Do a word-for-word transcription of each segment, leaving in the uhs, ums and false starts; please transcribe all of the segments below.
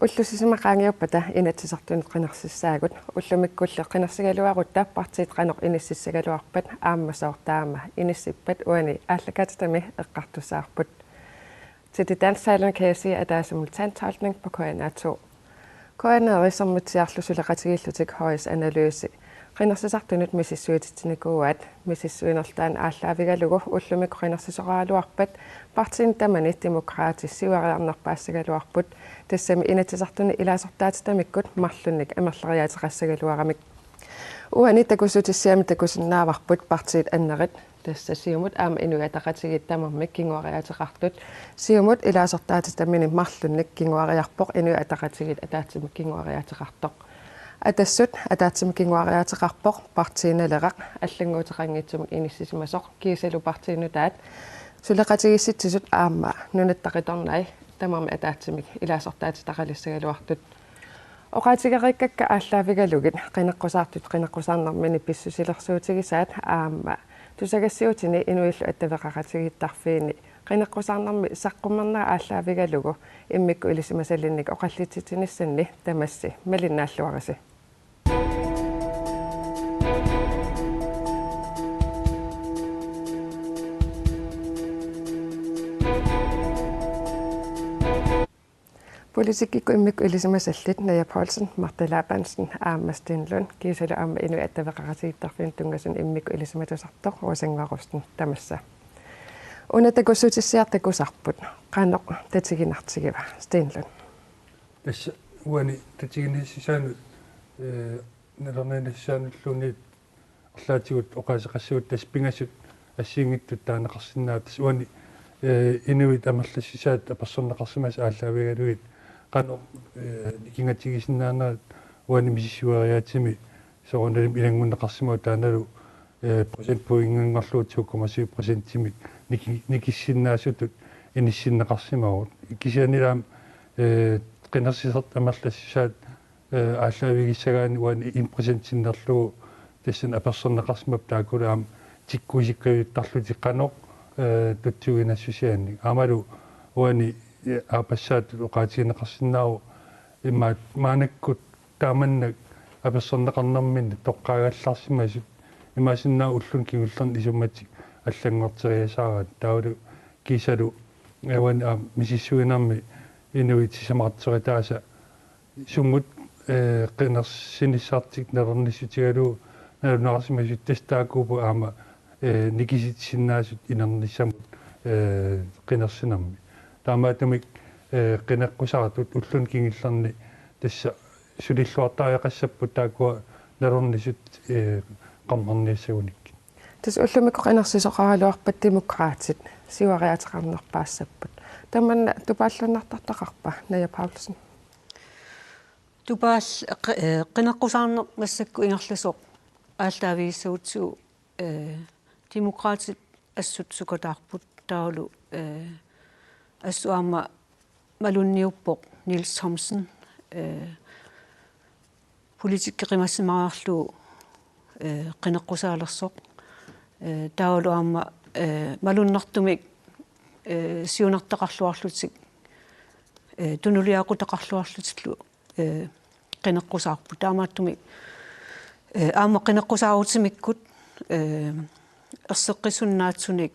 Ullussisima qaangiuppata Inatsisartunut qinersissaagut, ullumikkulli qinersigaluarutta partiit qanoq inississagaluarpat aamma sooq taama inissippat uani aallakaatitami eqqartussavarput. Til det dansktalende kan jeg sige, at der er simultantolkning på K N R to. K N R-i Sermitsiarlu suleqatigiillutik H S Analyse qinersisartunut misissuititsinikuuaat, misissuinerlu taanna aallaavigalugu ullumikkut qinersisoraluarpat partiinit tamanit Demokraatit siuariarnerpaassagaluarput, tassami Inatsisartuni ilaasortaatitamikkut marlunnik amerleriaateqassagaluaramik. Uani takussutissiami takusinnaavarput partiit annerit, tassa Siumut aamma Inuit Ataqatigiit tamarmik kinguariaateqartut. Siumut ilaasortaatitaminik marlunnik kinguariarpoq, Inuit Ataqatigiit ataatsimik kinguariaateqartoq. Atassut ataatsimik kinguariaateqarpoq, Partii Naleraq allannguuteqanngitsumik inissisimasoq, kiisalu Partii Nutaat, suleqatigiissitsisut aamma Nunatta Qitornai tamarmik ataatsimik ilaasortaatitaqalissagaluartut. Oqaatigereerakka aallaavigalugit qineqqusaartut qineqqusaarnermini pissusilersuutigisaat aamma tusagassiuutini inuillu attaveqaqatigiittarfiini qineqqusaarnermi saqqummernera aallaavigalugu immikkut ilisimasalinnik oqallitsitsinissanni tamassi malinnaalluarisi. Politikkikkut immikkut ilisimasallit Naja Poulsen, Martha Labansen aamma Steen Lund, kiisalu aamma Inuit Attaveqaqatigiittarfinnut tunngasunik immikkut ilisimatusartoq Rosing Rosten, tamassa. Una takussutissiaq takusarput, qanoq tatiginartigiva, Steen Lund? Tassa uani tatiginississaanut, eh, nalorniinnississaanulluunniit arlaatigut oqaaseqassagut, tassa pingasut assigiinngitsut taaneqarsinnaavoq. Tassa uani, eh, inuit amerlassisaat apersorneqarsimasut aallaavigalugit qanoq, eh, nikingatigisinnaanerat uani misissueriaatsimi soorunalimi ilanngunneqarsimavoq, taannalu, eh, procentpointinngorlugu to komma syv procentimik niki-, nikissinnaasutut inissinneqarsimavoq. Kisianni aamma, eh, qinersisartut amerlassisaat, eh, aallaavigissagaanni uani en procent sinnerlugu tassani apersorneqarsimapput, taakkulu aamma tikkuisikkaluartarlutik qanoq, eh, tutsuiginassusiaannik. Aammalu uani, eh, aappassaattut oqaatigineqarsinnaavoq, imaat maannakkut taamannak apersorneqarnerminni toqqaagallarsimasut imaassinnaavoq ulluni kingullerni isummatik allanngorteriasaaraat. Taavalu kiisalu uani aamma misissuinermi inuit sisamarterutaasa sumut, eh, qinersinissartik nalornissutigalugu nalunaarsimasut, tassa taakkuupput aamma, eh, nikisitsissinnaasut inernissamut, eh, qinersinermi. Taamaattumik, eh, qineqqusaartut ulluni kingullerni tassa sulilluartariaqassapput taakkua nalornisut, eh, qarmarniassagunikkit. Tassa ullumikkut qinersisoqaraluarpat Demokraatit siuariaateqarnerpaassapput. Tamanna tupaalluinnartartaqarpa, Naja Poulsen? Tupaal-, qi-, eh, qineqqusaarneq massakkut ingerlasoq aallaavigissagutsigu, eh, Demokraatit assut sukataarput, taavalu, eh, assut aamma malunniuppoq Niels Thomsen, eh, politikki qimassimariarlugu, eh, qineqqusaalersoq. Eh, taavalu aamma, eh, malunnartumik, eh, siunertaqarluarlutik, eh, tunuliaqutaqarluarlutillu, eh, qineqqusaarput. Taamaattumik, eh, aamma qineqqusaarutimikkut, eh, erseqqissunik naatsunik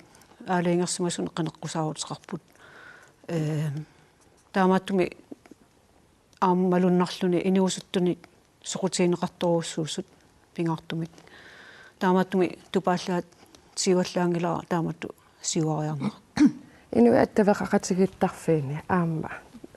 aalajangersimasunik qineqqusaarutaqarput. Eh, taamaattumik aamma malunnarluni inuusuttunik soqutigineqartorujussuusut pingaartumik. Taamaattumik tupaallaat siuallaanngilara taamatut siuariarneq. Inuit Attaveqaqatigiittarfiini aamma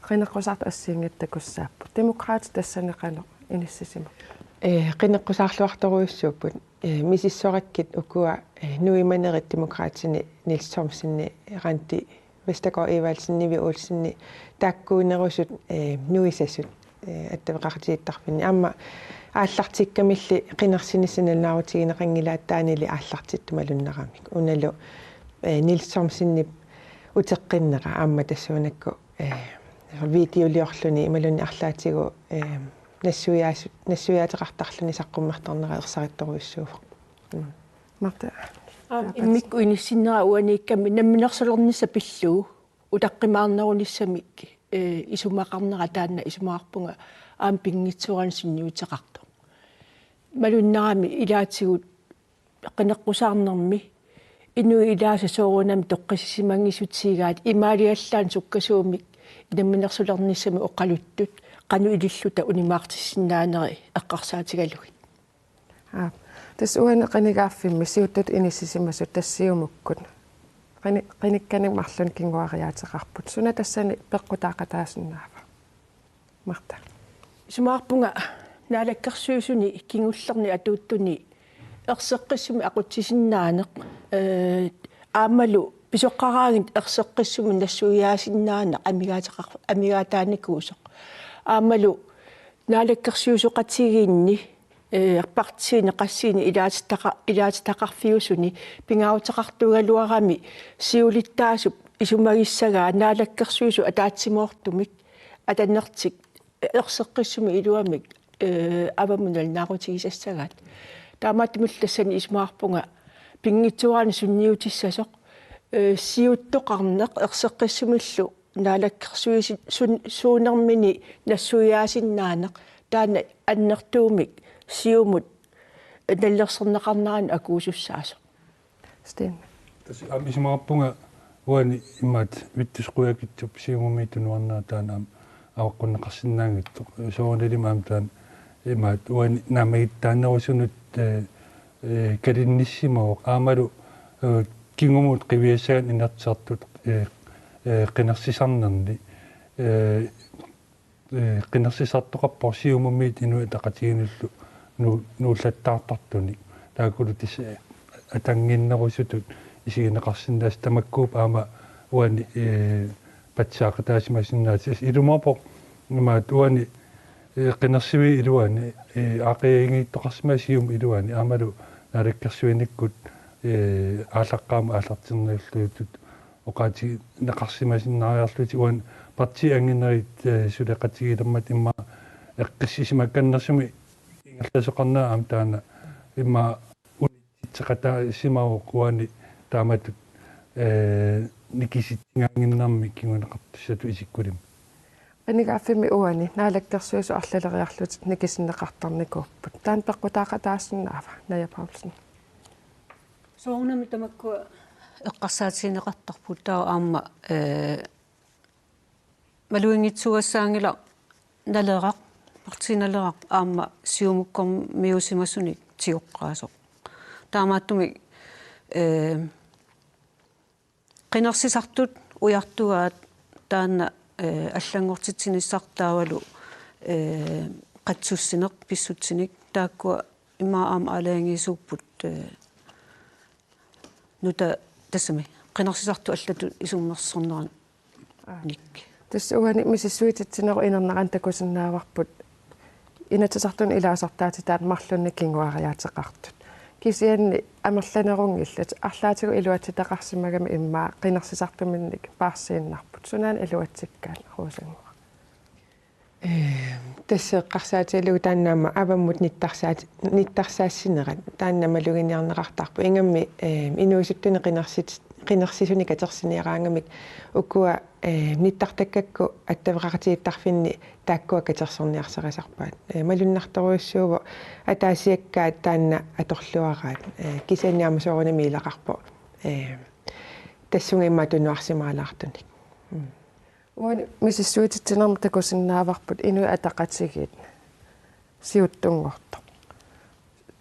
qineqqusaartut assigiinngitsut takussaapput. Demokraatit tassani qanoq inissisimapput? Eh, qineqqusaarluartorujussuupput. Eh, misissorakkit ukua, eh, nuimanerit Demokraatini Niels Thomseni, Randi Vestergaard Evaldsen, Nivi Olsen, taakkuunerusut, eh, nuisasut, eh, attaveqaqatigiittarfinni. Aamma aallartikkamilli qinersinissaq nalunaarutigineqanngilaat taanili aallartittut malunnaramik. Unalu, eh, Niels Thomsenip uteqqinnera aamma tassuunakkut, eh, videoliorluni imaluunniit arlaatigut, eh, nassuiaas-, nassuiaateqartarluni saqqummertarnera ersarittorujussuuvoq. Mm. Martha. Aamma immikkut inissinnera uaniikkami namminersulernissaq pillugu utaqqimaarnerunissamik Ee, isumaqarnera taanna isumaqarpunga aamma pinngitsoorani sunniuteqartoq. Malunnarami ilaatigut qineqqusaarnermi inuit ilaasa soorunami toqqissisimanngissutigigaat imaaliallaannaq sukkasuumik inamminersulernissamik oqaluttut qanoq ililluta unimaartissinnaanerit eqqarsaatigalugit. Aa, tassa uani qinigaaffimmi siuttutut inissisimasut tassa Siumukkut. Qini-, qinikkanik marlunnik kinguariaateqarput. Suna tassani peqqutaaqataasinnaava? Martha. Isumaqarpunga Naalakkersuisuni kingullerni atuuttuni erseqqissumik aqutsisinnaaneq, ee, aammalu pisoqqaraangat erseqqissumik nassuiaasinnaaneq amigaateqar-, amigaataanikuusoq. Aammalu naalakkersuisooqatigiinni, ee, partiini qassiini ilaatitaqa-, ilaatitaqarfiusuni pingaaruteqartuugaluarami siulittaasup isumagissagaa naalakkersuisut ataatsimoortumik atannertik erseqqissumik iluamik, ee, avammut nalunaarutigisassagaat. Taamaattumillu tassani isumaqarpunga pinngitsoorani sunniutissasoq, ee, siuttoqarneq erseqqissumillu naalakkersuisi-, sun-, suunermini nassuiaasinnaaneq taanna annertuumik Siumut nalilersorneqarnerani akuusussaasoq. Sten. Tassa aamma isumaqarpunga uani imaattoq Vittus Qujaukitsup Siumumi tunuarnera taanna aamma avaqqunneqarsinnaanngitsoq. Soorunalimi aamma taanna imaattoq uani naammagittaarnerusunut, ee, ee, kalinnissimavoq. Aammalu, ee, kingumut qiviassagaanni Inatsisartut, ee, ee, qinersisarnerni, ee, ee, qinersisartoqarpoq Siumumiit Inuit Ataqatigiinnullu nu-, nuullattaartartunik. Taakkulu tassa, ee, atannginnerusutut isigineqarsinnaasoq tamakkuupput aamma uani, ee, patsaaqataasimasinnaasut. Tassa ilumoorpoq imaattoq uani, ee, qinersiviit iluanni, ee, aaqqiaginngiittoqarsimasoq Siumup iluani aammalu naalakkersuinikkut, ee, aallaqqaammut aallartinniarlugit oqaatigineqarsimasinnaariarlutik uani partiit anginerit, ee, suleqatigilermata immaqa eqqissisimakkannersumik ingerlasoqarnera aamma taanna immaqa unitsitseqataasimavoq uani taamatut, ee, nikisitsigaannginnermik kinguneqartussatut isikkulimmi. Qinigaaffimmi uani naalakkersuisut arlaleriarlutik nikisinneqartarnikuupput. Taanna peqqutaaqataasinnaava, Naja Paulsen? Soorunami tamakkua eqqarsaatigineqartarput taava aamma, ee, maluginngitsuugassaanngilaq Naleraq, partii Naleraq aamma Siumukkormiuusimasunik tigoqqaasoq. Taamaattumik, ee, qinersisartut ujartugaat taanna, ee, allanngortitsinissaq taavalu, ee, qatsussineq pissutsinik taakkua immaqa aamma aalajangiisuupput, ee, nuta-, tassami qinersisartut allatut isummersornerannik. Tassa uani misissuititsinerup inernerani takusinnaavarput Inatsisartuni ilaasortaatitaat marlunnik kinguariaateqartut. Kisianni amerlanerunngillat, arlaatigut iluatsitaqarsimagami immaqa qinersisartuminnik paarsiinnarput. Sunaana iluatsikkaat, Rosannguaq? Ee, tassa eqqarsaatigalugu taanna aamma avammut nittarsaat-, nittarsaassinerat taanna maluginiarneqartarpoq. Ingammik, ee, inuusuttunik qinersit-, qinersisunik katersiniaraangamik ukua, ee, nittartakkakku attaveqaqatigiittarfinni taakkua katersorniarsarisarpaat. Ee, malunnartorujussuuvoq ataasiakkaat taanna atorluaraat. Ee, kisianni aamma soorunami ilaqarpoq, ee, tassunga immaqa tunuarsimaalaartunik. Mm. Uani misissuititsinermi takusinnaavarput Inuit Ataqatigiit siuttunngortoq.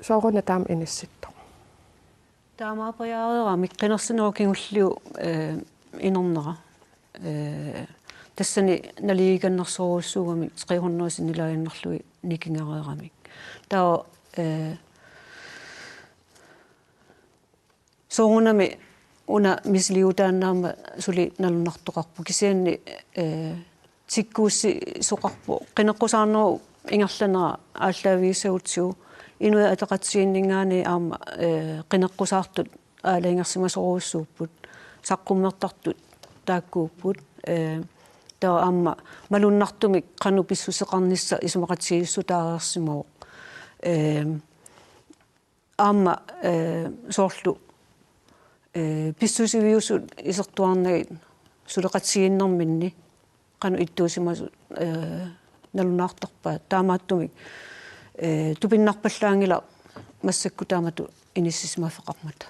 Sooruna taama inissittoq? Taamaapajaareeramik qinersinerup kingulliup, ee, inernera. Ee, tassani naligiikannersorujussuugamik tre hundrede sinnilaannarlugit nikingareeramik. Taava, ee, soorunami una misiliutaannaammat suli nalunnartoqarpoq kisianni, ee, tikkuussisoqarpoq qineqqusaarnerup ingerlanera aallaavigissagutsigu Inuit Ataqatigiinninngaanniit aamma, ee, qineqqusaartut aalajangersimasorujussuupput, saqqummertartut taakkuupput, ee, taava aamma malunnartumik qanoq pissuseqarnissaq isumaqatigiissutaareersimavoq. Ee, aamma, ee, soorlu, ee, pissusiviusut isertuarnagit suleqatigiinnerminni qanoq ittuusimasut, eh, nalunaartarpaat, taamaattumik, eh, tupinnarpallaanngilaq massakkut taamatut inissisimaffeqarmata.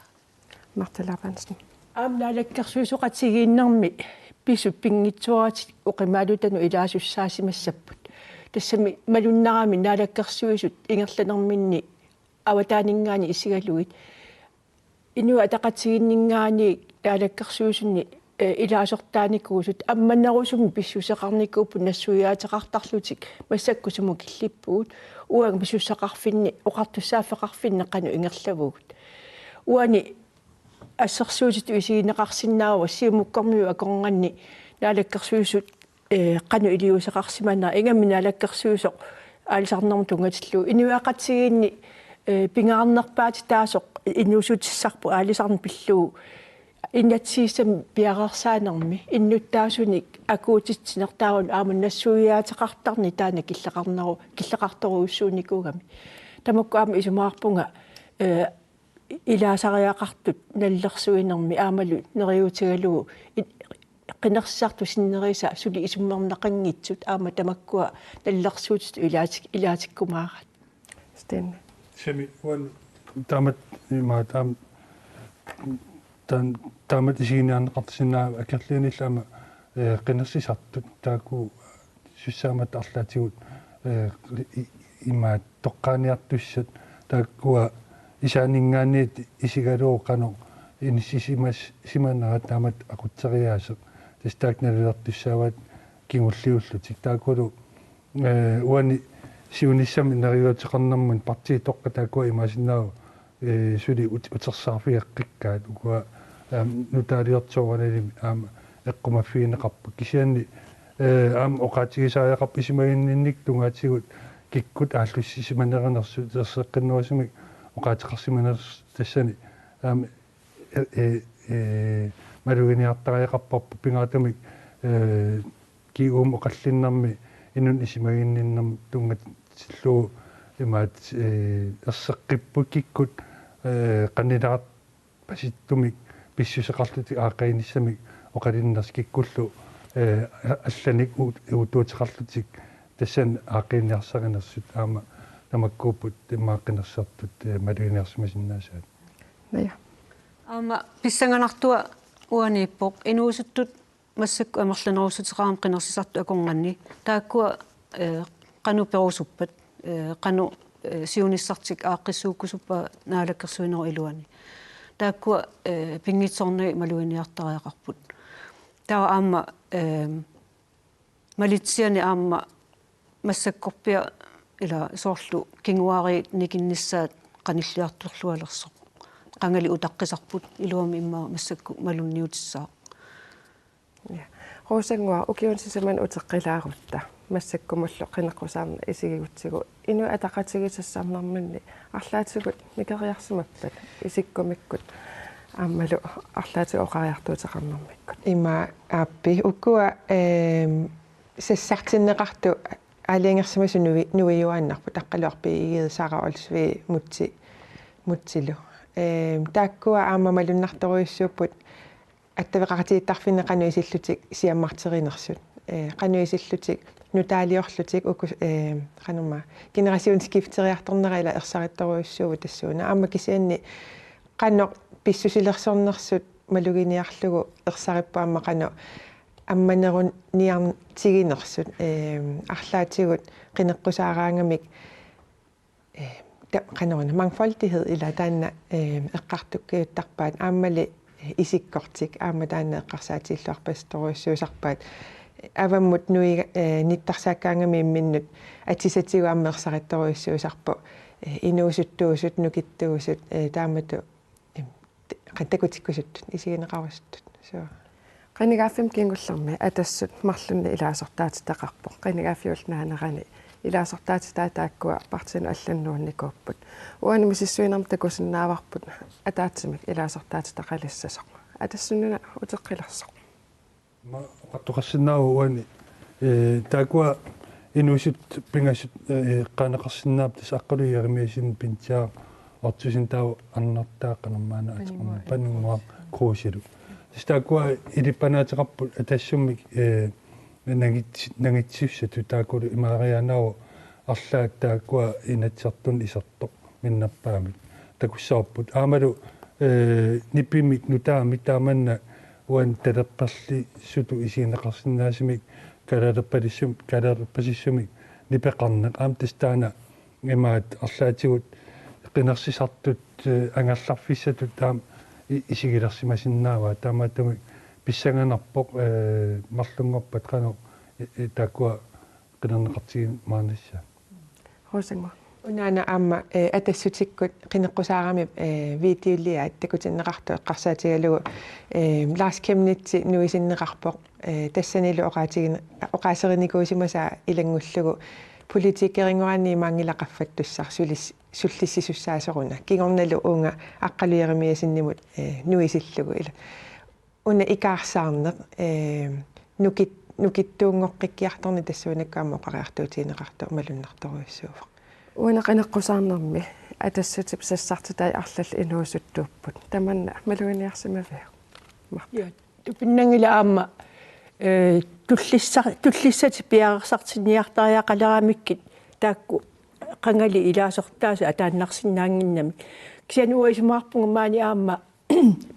Martha Labansen. Aamma naalakkersuisooqatigiinnermi pisut pinngitsooratik oqimaalutanut ilaasussaasimassapput. Tassami malunnarami naalakkersuisut ingerlanerminni avataaninngaanniit isigalugit Inuit Ataqatigiinninngaanniit naalakkersuisunni, eh, ilaasortaanikuusut ammanerusumik pissuseqarnikuupput nassuiaateqartarlutik massakkut sumut killippugut, uanga pissuseqarfinni oqartussaaffeqarfinni qanoq ingerlavugut. Uani assersuutitut isigineqarsinnaavoq Siumukkormiut akornanni naalakkersuisut, eh, qanoq iliuuseqarsimanera, ingammik naalakkersuisoq aalisarnermut tunngatillugu inuiaqatigiinni, eh, pingaarnerpaatitaasoq inuussutissarput aalisarneq pillugu inatsisissami piareersaanermi innuttaasunik akuutitsinnik taava aamma nassuiaateqartarneq taanna killeqarneru-, killeqartorujussuunikuugami. Tamakku aamma isumaqarpunga, eh, ilaasariaqartut nalilersuinermi aammalu neriuutigalugu i-, qinersisartut sinnerisaat suli isummerneqanngitsut aamma tamakkua nalilersuutitut ilaatik-, ilaatikkumaaraat. Stine. Sami, uan taamat, ima taam-, taan-, taamat isiginiarneqarsinnaavoq akerlianillu aamma, eh, qinersisartut taakku sussaammat arlaatigut, eh, i-, imaat toqqaaniartussat taakkua isaaninngaanniit isigalugu qanoq inissisimas-, simanerat taamatut aqutseriaaseq. Tassa taakku nalilertussaavaat kingulliullutik. Taakkulu, eh, uani siunissami neriuuteqarnermut partiitoqqat taakkua imaassinnaavoq, eh, suli ut-, utersaarfigeqqikkaat ukua, aam, nutaaliortoornalimi aamma eqqumaffigineqarput. Kisianni, eh, aamma oqaatigisariaqarpoq isumaginninnik tungaatigut kikkut aallussisimanerinersut erseqqinnerusumik oqaaseqarsimanersut tassani aamma, eh, eh, eh, maluginiartariaqarparput pingaarutamik, eh, G U-mi oqallinnermi inunnut isumaginninnermut tunngatillugu imaat, eh, erseqqippugut kikkut, eh, qannilaarpasittumik pissuseqarlutik aaqqiinissamik oqalinnersut kikkullu, eh, allanik u-, uuttuuteqarlutik tassani aaqqiiniarsarinersut aamma tamakkuupput immaqa qinersisartut, eh, maluginiarsimasinnaasaat. Naja. Aamma pissanganartua uaniippoq inuusuttut massakkut amerlanerussuteqarami qinersisartut akornanni. Taakkua, eh, qanoq perusuppat, eh, qanoq, eh, siunissartik aaqqissuukkusuppat naalakkersuinerup iluani. Taakkua, eh, pinngitsoornagit maluginiartariaqarput. Taava aamma, eh, malitsiani aamma massakkorpiaq ila soorlu kinguaariit nikinnissaat qanilliartorlualersoq. Qangali utaqqisarput iluamik immaqa massakkut malunniutissaaq. Ja. Rosannguaq, ukiuni sisamani uteqqilaarutta massakkumullu qineqqusaarneq isigigutsigu Inuit Ataqatigiit sassarnerminni arlaatigut nikeriarsimappat isikkumikkut aammalu arlaatigut oqariartuuteqarnermikkut? Ima aappi ukua, ehm, sassartinneqartut aalajangersimasut nui-, nuijuaannarput, Aqqaluaq B G, Sara Olsvig, Mutsi, Mutsilu. Ehm, taakkua aamma malunnartorujussuupput attaveqaqatigiittarfinni qanoq isillutik siammarterinersut. Eh, qanoq isillutik nutaaliorlutik uku, eh, qanormaa generationsskifteriartornera ila ersarittorujussuuvoq tassuuna. Aamma kisianni qanoq pissusilersornersut maluginiarlugu ersaripput aamma qanoq ammaneruniartiginersut, eh, arlaatigut qineqqusaaraangamik eh, ta-, qanoruna, mangfoldighed ila taanna, eh, eqqartukkiuttarpaat aammali, eh, isikkortik aamma taanna eqqarsaatigilluarpasittorujussuusarpaat. Avammut nui-, eh, nittarsaakkaangami imminnut atisatigut aamma ersarittorujussuusarpoq, eh, inuusuttuusut, nukittuusut, eh, taamatut Em, te-, qan-, takutikkusuttut, isigineqarusuttut. Suu. Qinigaaffimmi kingullermi Atassut marlunnik ilaasortaatitaqarpoq. Qinigaaffiup naanerani ilaasortaatitaat taakkua partiinut allanut nuunnikuupput. Uani misissuinermi takusinnaavarput ataatsimik ilaasortaatitaqalissasoq. Atassut-una uteqqilersoq. Aamma oqartoqarsinnaavoq uani, eh, taakkua inuusuttut pingasut, eh, eqqaaneqarsinnaapput, tassa Aqqaluaq Jeremiassenip Pintiaq Ottosen, taava Arnartaaq qanormaana ateqarnersoq, Paninnguaq Kruse. Paninnguaq Krusilu. Tassa taakkua ilippanaateqarput Atassummik, eh, nangit-, nangitsussatut taakkulu imaariaannaavoq arlaat taakkua Inatsisartuni isertoq minnerpaamik takussavarput. Aammalu, eh, nipimik nutaamik taamanna uani talerperlissutut isigineqarsinnaasumik kalaaleqpalissum-, kalaaleqpasissumik nipeqarneq. Aamma tassa taanna imaat arlaatigut qinersisartut, eh, angerlarfissatut taama i-, isigilersimasinnaavaa. Taamaattumik pissanganarpoq, eh, marlunngorpat qanoq i-, i-, taakkua qinerneqartigimaarnissaat. Rosannguaq. Unaana aamma, eh, Atassutikkut qineqqusaarami, eh, videoliaat takutinneqartoq eqqarsaatigalugu, eh, Lars Chemnitz nuisinneqarpoq, eh, tassanilu oqaatigin-, oqaaserinikuusimasaa ilanngullugu politikerinngorani maanngilaq qaffattussaq sulis-, sullissisussaasoruna. Kingornalu uunga Aqqalu Jerimiassenimut, eh, nuisillugu ila. Una ikaarsaarneq, eh, nukit-, nukittuunngoqqikkiartorneq tassuunakkut aamma oqariartuutigineqartoq malunnartorujussuuvoq. Uani qineqqusaarnermi Atassutip sassartitai arlallit inuusuttuupput. Tamanna maluginiarsimaviuk? Marta. Ja, tupinnanngilaq aamma, eh, tullissa-, tullissatik piareersartinniartariaqaleramikkit taakku qangali ilaasortaasut ataannarsinnaannginnamik. Kisianni uanga isumaqarpunga maani aamma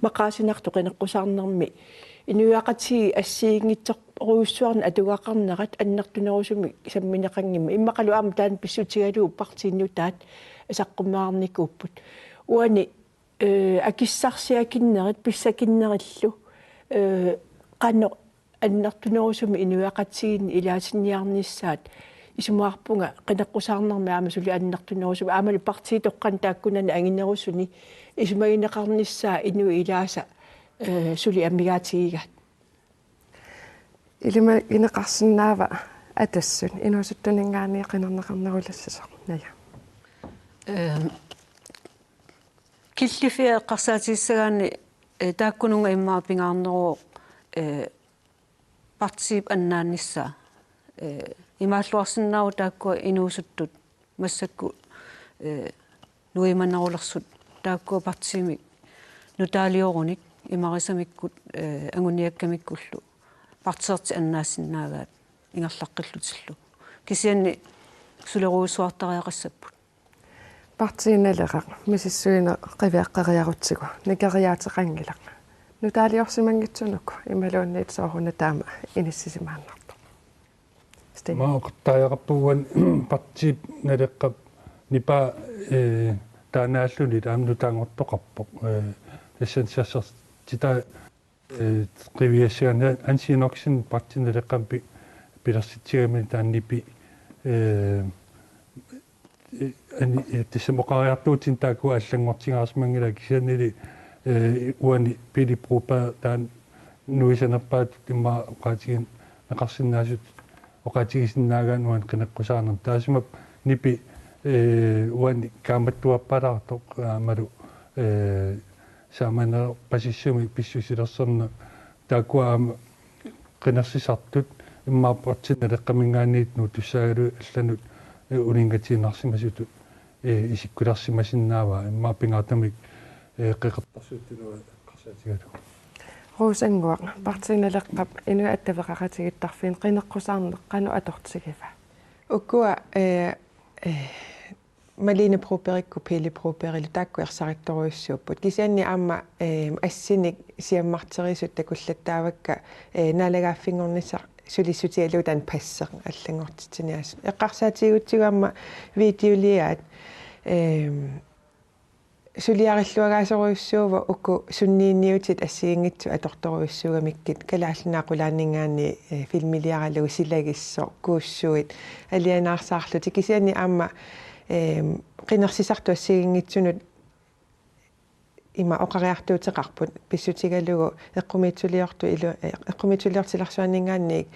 maqaasinartoq qineqqusaarnermi inuiaqatigiit assigiinngitsorujussuarnik atugaqarnerat annertunerusumik sammineqanngimmat. Immaqalu aamma taanna pissutigalugu partiit nutaat saqqummeqarnikuupput. Uani, eh, akissarsiakinnerit pissakinnerillu, eh, qanoq annertunerusumik inuiaqatigiinni ilaatinniarnissaat isumaqarpunga qineqqusaarnermi aamma suli annertunerusumik aammalu partiitoqqani taakkunani anginerusuni isumagineqarnissaa inuit ilaasa, eh, suli amigaatigigaat. Ilimagineqarsinnaava Atassut inuusuttuninngaanniit qinerneqarnerulassisoq, Naja? Ehm, killiffiat eqqarsaatigissagaanni, eh, taakkununnga immaqa pingaarneruvoq, eh, partiip annaanissaa. Eh, imaalluarsinnaavoq taakkua inuusuttut massakkut, eh, nuimanerulersut taakkua partiimik nutaaliorunik imarisamikkut, eh, anguniakkamikkullu partiisertik annaassinnaagaat ingerlaqqillutillu. Kisianni sulerujussuartariaqassapput. Partii Naleraq misissuineq qiviaqqeriarutsigu nikeriaateqanngilaq. Nutaaliorsimanngitsunuku imaluunniit sooruna taama inissisimaannartoq? Steen. Maani oqartariaqarpunga uani Partii Naleqqap nipaa, eh, taannaalluni aamma nutaanngortoqarpoq, eh, tassani sassartitai, eh, qiviassagaanni Hans Enoksen Partii Naleqqamut pi-, pilersitsigami taanna nipi, eh, eh, ani, eh, tassami oqariartuutinik taakku allanngortingaarsimanngilaa kisiannili, eh, uani Pele Broberg taanna nuisanerpaatut immaqa oqaatigineqarsinnaasut oqaatigisinnaagaanni uani qineqqusaarnermi. Taassuma nipi, eh, uani kaammattuarpalaartoq aammalu, eh, saamanerpasissumik pissusilersorneq taakkua aamma qinersisartut immaqa Partii Naleqqaminngaanniit nuuttussaagaluit allanut, eh, uninngatiinnarsimasutut, eh, isikkulersimasinnaavaa immaqa pingaartumik, eh, Qeqertarsuup Tunuata eqqarsaatigalugu. Rosannguaq, Partii Naleqqap Inuit Attaveqaqatigiittarfiini qineqqusaarneq qanoq atortigivaa? Ukua, eh, eh, Malene Brobergikkut Pele Brobergilu taakku ersarittorujussuupput. Kisianni aamma, eh, assinik siammarterisut takullattaavakka, eh, naalagaaffinngornissaq sulissutigalugu taanna passeq allanngortitsiniaasut. Eqqarsaatigigutsigu aamma videoliaat, eh, suliarilluagaasorujussuuvoq uku sunniiniutit assigiinngitsut atortorujussuugamikkit Kalaallit Nunaat Qulaaninngaanniit, eh, filmiliaralugu silagissoq, kuussuit, alianaarsaarlutik kisianni aamma, eh, qinersisartut assigiinngitsunut ima oqariartuuteqarput pissutigalugu eqqumiitsuliortut ilu-, eh, eqqumiitsuliortut silarsuaninngaanniit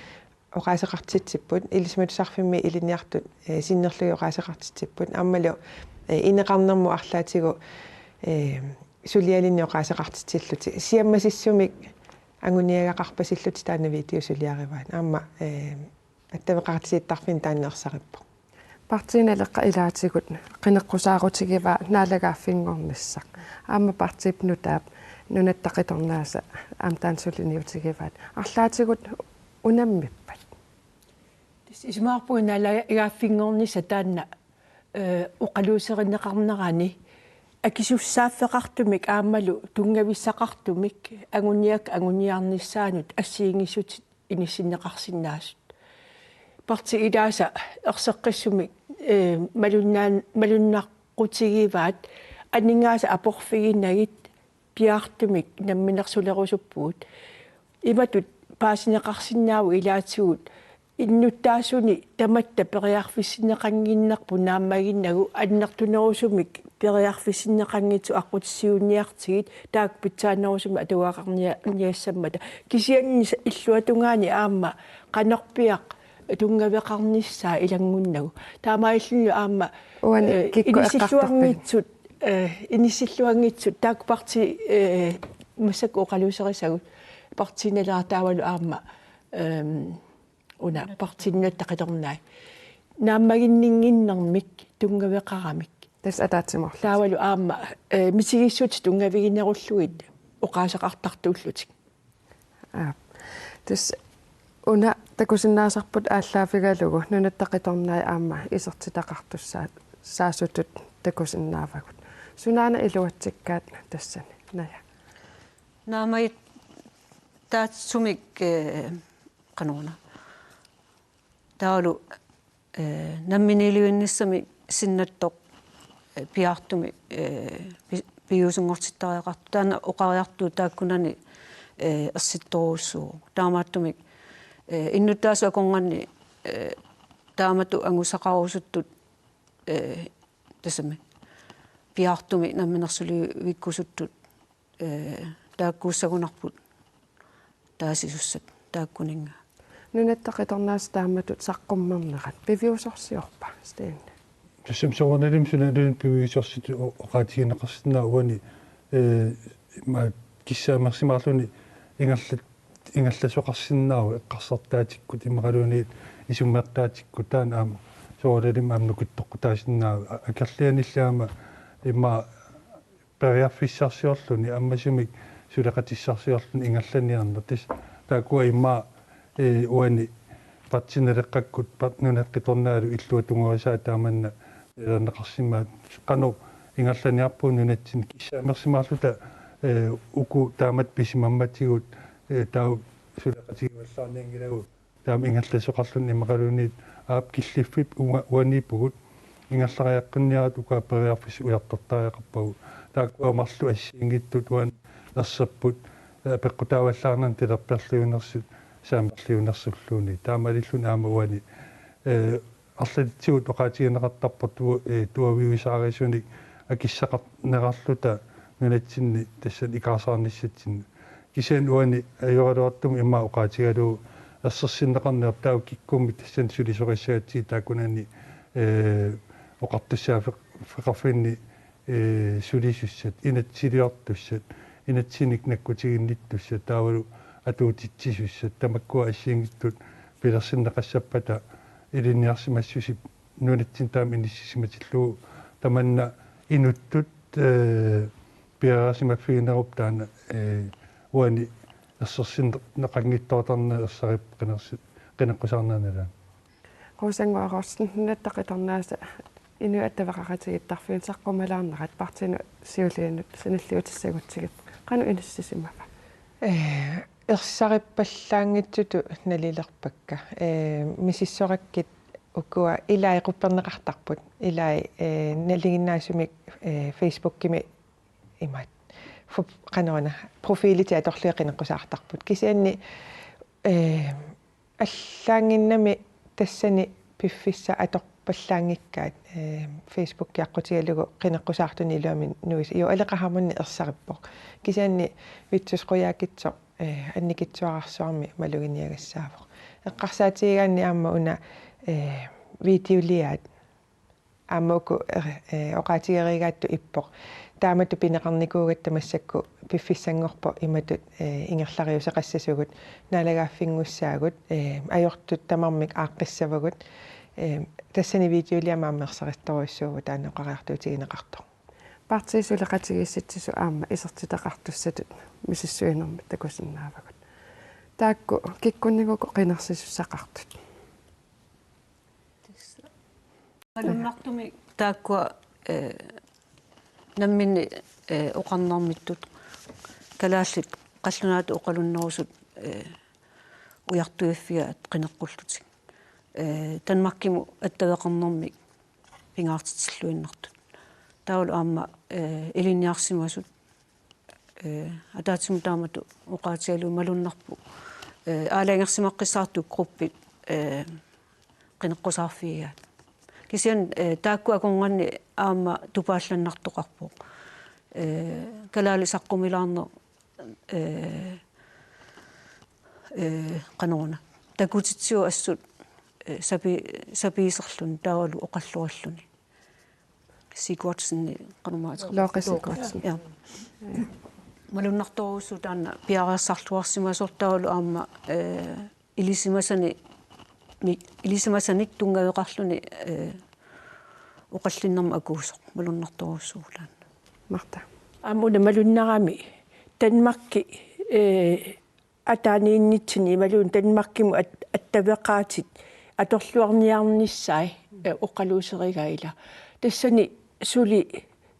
oqaaseqartitsipput, Ilisimatusarfimmi ilinniartut, eh, sinnerlugit oqaaseqartitsipput, aammalu, eh, ineqarnermut arlaatigut, eh, sulialinnik oqaaseqartitsillutik. Siammasissumik anguniagaqarpasillutik taanna video suliarivaat. Aamma, eh, attaveqaqatigiittarfinni taanna ersarippoq. Partii Naleqqap ilaatigut qineqqusaarutigivaa naalagaaffinngornissaq. Aamma partiip nutaap nunatta qitornaasa aamma taanna suliniutigivaat. Arlaatigut unammippat? Isumaqarpunga naalagaaffinngornissaq taanna, eh, oqaluuserineqarnerani akisussaaffeqartumik aammalu tunngavissaqartumik anguniak-, anguniarnissaanut assigiinngissutsit inissinneqarsinnaasut. Parti ilaasa erseqqissumik, eh, malunnaan-, malunnaqqutigivaat aningaasat aporfiginagit piaartumik namminersulerusuppugut. Imatut paasineqarsinnaavoq ilaatigut innuttaasuni tamatta periarfissinneqannginnerput naammaginnagu annertunerusumik periarfissinneqanngitsut aqqutissiuunniartigit taakku pitsaanerusumik atugaqarnianiassammata. Kisianni illuatungaani aamma qanorpiaq tunngaveqarnissaa ilanngunnagu. Taamaalilluni aamma, Uani eh, kikkut inissilluanngitsut, eh, inissilluanngitsut taakku parti, eh, massakkut oqaluuserisagut partiinalaartaavalu aamma, ehm, una partii Nunatta Qitornai. Naammaginninnginnermik tunngaveqaramik. Tassa ataatsimoorlutik. Taavalu aamma, eh, misigissutit tunngaviginerullugit oqaaseqartartuullutik. Aap. Tassa una takusinnaasarput aallaaffigalugu Nunatta Qitornai aamma isertitaqartussaa-, saasutut takusinnaavagut. Sunaana iluatsikkaat tassani? Naja. Naammagittaatsumik, eh, qanoruna. Taavalu, eh, namminiilivinnissamik sinnattoq, eh, piaartumik, eh, pi-, piviusunngortittariaqartoq. Taanna oqariartuut taakkunani, eh, ersittorujussuuvoq. Taamaattumik, eh, innuttaasut akornanni, eh, taamatut angusaqarusuttut, eh, tassami piaartumik namminersulivikkusuttut, eh, taakkuussagunarput taasisussat taakkuninnga. Nunatta Qitornaasa taamatut saqqummernerat piviusorsiorpa, Steen? Tassami soorunalimi sunaluunniit piviusorsitut o-, oqaatigineqarsinnaavoq uani, eh, ma-, kissaammersimaarluni ingerlat-, ingerlasoqarsinnaavoq eqqarsartaatikkut imaluunniit isummertaatikkut taanna aamma soorunalimi aamma nukittoqqutaasinnaavoq a-, akerlianilli aamma immaqa periarfissarsiorluni ammasumik suleqatissarsiorluni ingerlaniarneq. Tassa taakkua immaqa, eh, uani Partii Naleqqakkut par-, Nunatta Qitornaalu illuatungerisaat taamanna nalilerneqarsimavoq qanoq ingerlaniarpugut nunatsinni kissaammersimaarluta, eh, uku taamatut pisimammatigut, eh, taava suleqatigivallaarnianngilagut taama ingerlasoqarluni imaluunniit aap killiffik ua-, uaniippugut ingerlariaqqinniarluta uku periarfissat ujartortariaqarpagut. Taakkua marluk assigiinngitsut uani erserput, eh, peqqutaavallaarnermi talerperliunersut saammerliunersulluunniit. Taamaalilluni aamma uani, eh, arlatitsigut oqaatigineqartarpoq tu-, eh, tuaviusaarisunik akissaqarnerarluta nunatsinni tassani ikaarsaarnissatsinni. Kisianni uani ajoraluartumik immaqa oqaatigalugu ersersinneqarneq taava kikkummik tassani sulisorissagatsigit taakkunani, eh, oqartussaaffeq-, feqarfinni, eh, sulisussat, inatsisiliortussat, inatsinik nakkutiginnittussat, taavalu atuutitsisussat, tamakkua assigiinngitsut pilersinneqassappata ilinniarsimassusip nunatsinni taama inissisimatillugu tamanna inuttut, eh, piareersimaffiginerup taanna, eh, uani ersersinneqanngitsoortarneq ersarip qinersi-, qineqqusaarnera nalaani. Rosannguaq Rossen, Nunatta Qitornaasa Inuit Attaveqaqatigiittarfiup saqqummilaarnerat partiinut siuliinut sanilliutissagutsigit qanoq inissisimava? Eh, ersarippallaanngitsutut nalilerpakka. Eh, misissorakkit ukua ilai qupperneqartarput. Ilai, eh, nalinginnaasumik, eh, Facebookimi imaat. Fu-, qanoruna, profiilitik atorlugit qineqqusaartarput. Kisianni, eh, allaannginnami tassani piffissaq atorpallaanngikkaat, eh, Facebooki aqqutigalugu qineqqusaartuni iluamik nuisa. Jo, Aleqa Hammond ersarippoq. Kisianni Vittus Qujaukitsoq, eh, annikitsuararsuarmi maluginiagassaavoq. Eqqarsaatigigaanni aamma una, eh, videoliaat aamma uku, eh, eh, oqaatigereerigaattut ippoq. Taamatut pineqarnikuugatta massakkut piffissanngorpoq imatut, eh, ingerlariuseqassasugut, naalagaaffinngussaagut, eh, ajortut tamarmik aaqqissavagut. Eh, tassani videoliami aamma ersarissorujussuuvoq taanna oqariartuutigineqartoq. Partiit suleqatigiissitsisut aamma isertitaqartussatut misissuinermik takusinnaavagut. Taakku kikkunnigooq qinersisussaqartut? Malunnartumik taakkua, eh, namminneq, eh, oqarnermittut kalaallit qallunaatut oqalunnerusut, eh, ujartuiffigaat qineqqullutik. Eh, Danmarkimut attaveqarnermik pingaartitilluinnartut. Taavalu aamma, eh, ilinniarsimasut, eh, ataatsimut taamatut oqaatigalugu malunnarpoq, eh, aalajangersimaqqissaartut gruppit, eh, qineqqusaarfigigaat. Kisianni, eh, taakku akornanni aamma tupaallannartoqarpoq. Eh, kalaallit saqqumilaarneq, eh, eh, qanoruna. Takutitsivoq assut, eh, sapi-, sapiiserluni taavalu oqalluarluni. Sigurdsen, qanormaa ateqarpa? Looqi Sigurdsen. Ja. Malunnartorujussuuvoq taanna piareersarluarsimasoq taavalu aamma, eh, ilisimasani-, mi-, ilisimasanik tunngaveqarluni, eh, oqallinnermut akuusoq, malunnartorujussuuvoq taanna. Martha. Aamma una malunnarami Danmarki, eh, ataaniinnitsinni imaluunniit Danmarkimut at-, attaveqaatit atorluarniarnissaat, eh, oqaluuserigaat ila. Tassani suli,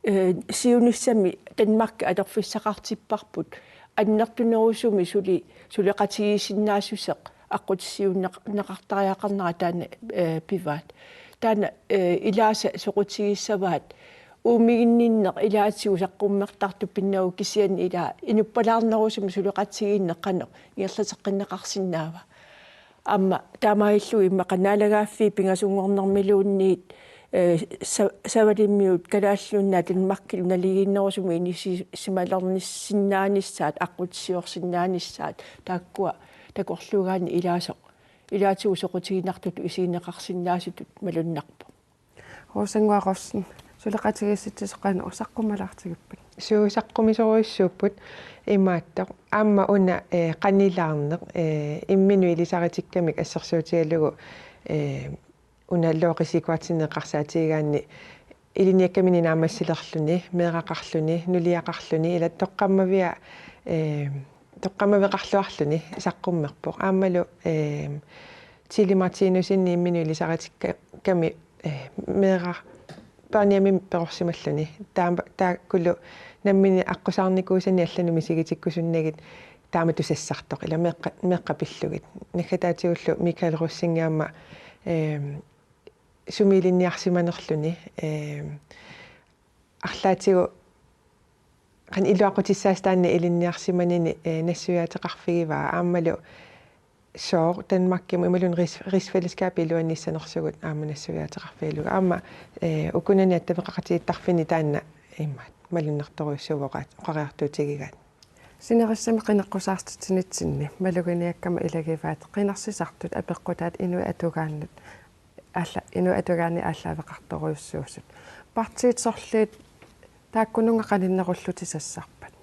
eh, siunissami Danmarki atorfissaqartipparput annertunerusumik suli suleqatigiissinnaassuseq aqqutissiuunneq-, neqartariaqarnera taanna, eh, pivaat. Taanna, eh, ilaasa soqutigissavaat uumiginninneq ilaatigut saqqummertartut pinnagu kisianni ila inuppalaarnerusumik suleqatigiinneq qanoq ingerlateqqinneqarsinnaava. Aamma taamaalilluni immaqa naalagaaffiit pingasunngornermiluunniit, eh, sa-, Savalimmiut Kalaallit Nunaat Danmarkilu naligiinnerusumut inissisimalernissisinnaanissaat, aqqutissiorsinnaanissaat, taakkua takorluugaanni ilaasoq, ilaatigut soqutiginartutut isigineqarsinnaasutut malunnarpoq. Rosannguaq Rosing, suleqatigiissitsi soqanngua saqqummalaartigippat? Suu, saqqumisorujussuupput imaattoq. Aamma una, eh, qanilaarneq, eh, imminut ilisaritikkamik assersuutigalugu, eh, una Looqi Sigurdsenip eqqarsaatigigaanni ilinniakkaminni naammassilerluni, meeraqarluni, nuliaqarluni, ila toqqammavia, eh, toqqammaveqarluarluni saqqummerpoq. Aammalu, eh, Tilly Martinussenip imminut ilisaritikkami, eh, meeraq børnehjemimi perorsimalluni. Taam-, taakkulu namminneq aqqusaarnikuusani allanut misigitikkusunnagit taamatut sassartoq. Ila meeqqa-, meeqqat pillugit. Naggataatigullu Michael Rosing aamma, eh, sumi ilinniarsimanerluni, eh, arlaatigut qanoq iluaqutissaasut taanna ilinniarsimanini, eh, nassuiaateqarfigivaa aammalu sooq Danmarkimut imaluunniit rigs-, rigsfællesskabip iluaniissanersugut aamma nassuiaateqarfigalugu. Aamma, eh, ukunani attaveqaqatigiittarfinni taanna imaat malunnartorujussuuvoq oqa-, oqariartuutigigaat. Sinerissami qineqqusaartitsinitsinni maluginiakkama ilagivaat qinersisartut apeqqutaat inuit atugaannut aalla-, inuit atugaanni aallaaveqartorujussuusut. Partiit sorliit taakkununnga qaninnerullutik sassarpat?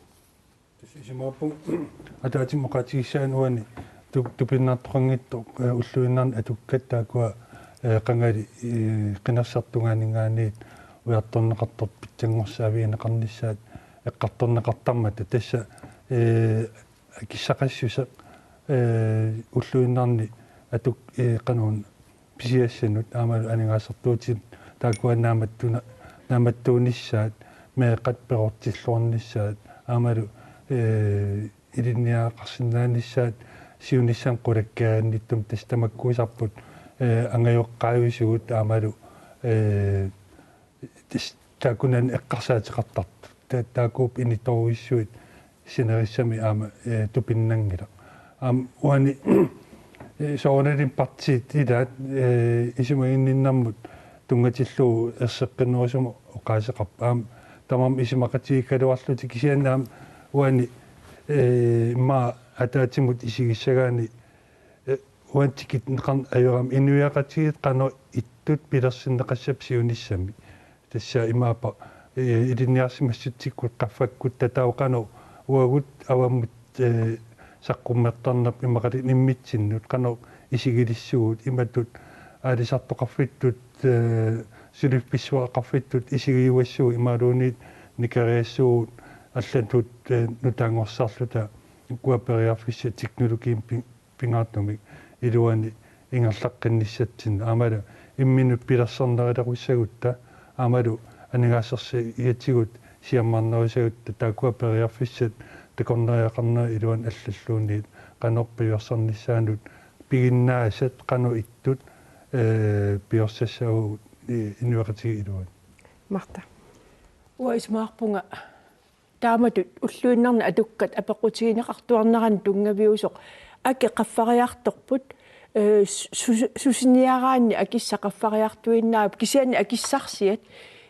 Tassa isumaqarpunga ataatsimut oqaatigissaanni uani tu-, tupinnartoqanngitsoq, eh, ulluinnarni atukkat taakkua, eh, qangali, eh, qinersisartut tungaanninngaanniit ujartorneqartartut pitsanngorsaavigineqarnissaat eqqartorneqartarmata tassa, eh, akissaqassuseq, eh, ulluinnarni atuk-, eh, qanoq pisiassanut aammalu aningaasartuutit taakkua naammattuna-, naammattuunissaat, meeqqat perortilluarnissaat, aammalu, eh, ilinniagaqarsinnaanissaat siunissami qulakkeerinnittumik tassa tamakkuusarput, eh, angajoqqaavisugut aammalu, eh, tassa taakkunani eqqarsaateqartartut. Ta-, taakkuupput inittorujussuit sinerissami aamma, eh, tupinnanngilaq. Aamma uani, eh, soorunalimi partiit ilaat, eh, isumaginninnermut tunngatillugu erseqqinnerusumik oqaaseqarput. Aamma tamarmik isumaqatigiikkaluarlutik kisianni aamma uani, eh, immaqa ataatsimut isigissagaanni, eh, uani tikitsinneqarneq ajorami inuiaqatigiit qanoq ittut pilersinneqassappat siunissami. Tassa imaappa, eh, ilinniarsimassutsikkut qaffakkutta taava qanoq uagut avammut, eh, saqqummertarnerput immaqaluunniit immitsinnut qanoq isigilissugut imatut aalisartoqarfittut, eh, suliffissuaqarfittut isigiuassugut imaluunniit nikeriassugut allatut, eh, nutaanngorsarluta ukua periarfissat teknologiimik pi-, pingaartumik iluani ingerlaqqinnissatsinnut. Aammalu Imminut pilersornerulerussagutta aammalu aningaasarsiatigut siammarnerusagutta taakkua periarfissat takornariaqarnerat iluani allalluunniit qanoq piviusornissaanut piginnaasat qanoq ittut, ee, piviusussavagut, ee, inuiaqatigiit iluanni. Martha. Uanga isumaqarpunga taamatut ulluinnarni atukkat apeqqutigineqartuarneranni tunngaviusoq aki qaffariartorput, ee, su-, su-, susiniaraanni akissaq qaffariartuinnaapput kisianni akissarsiat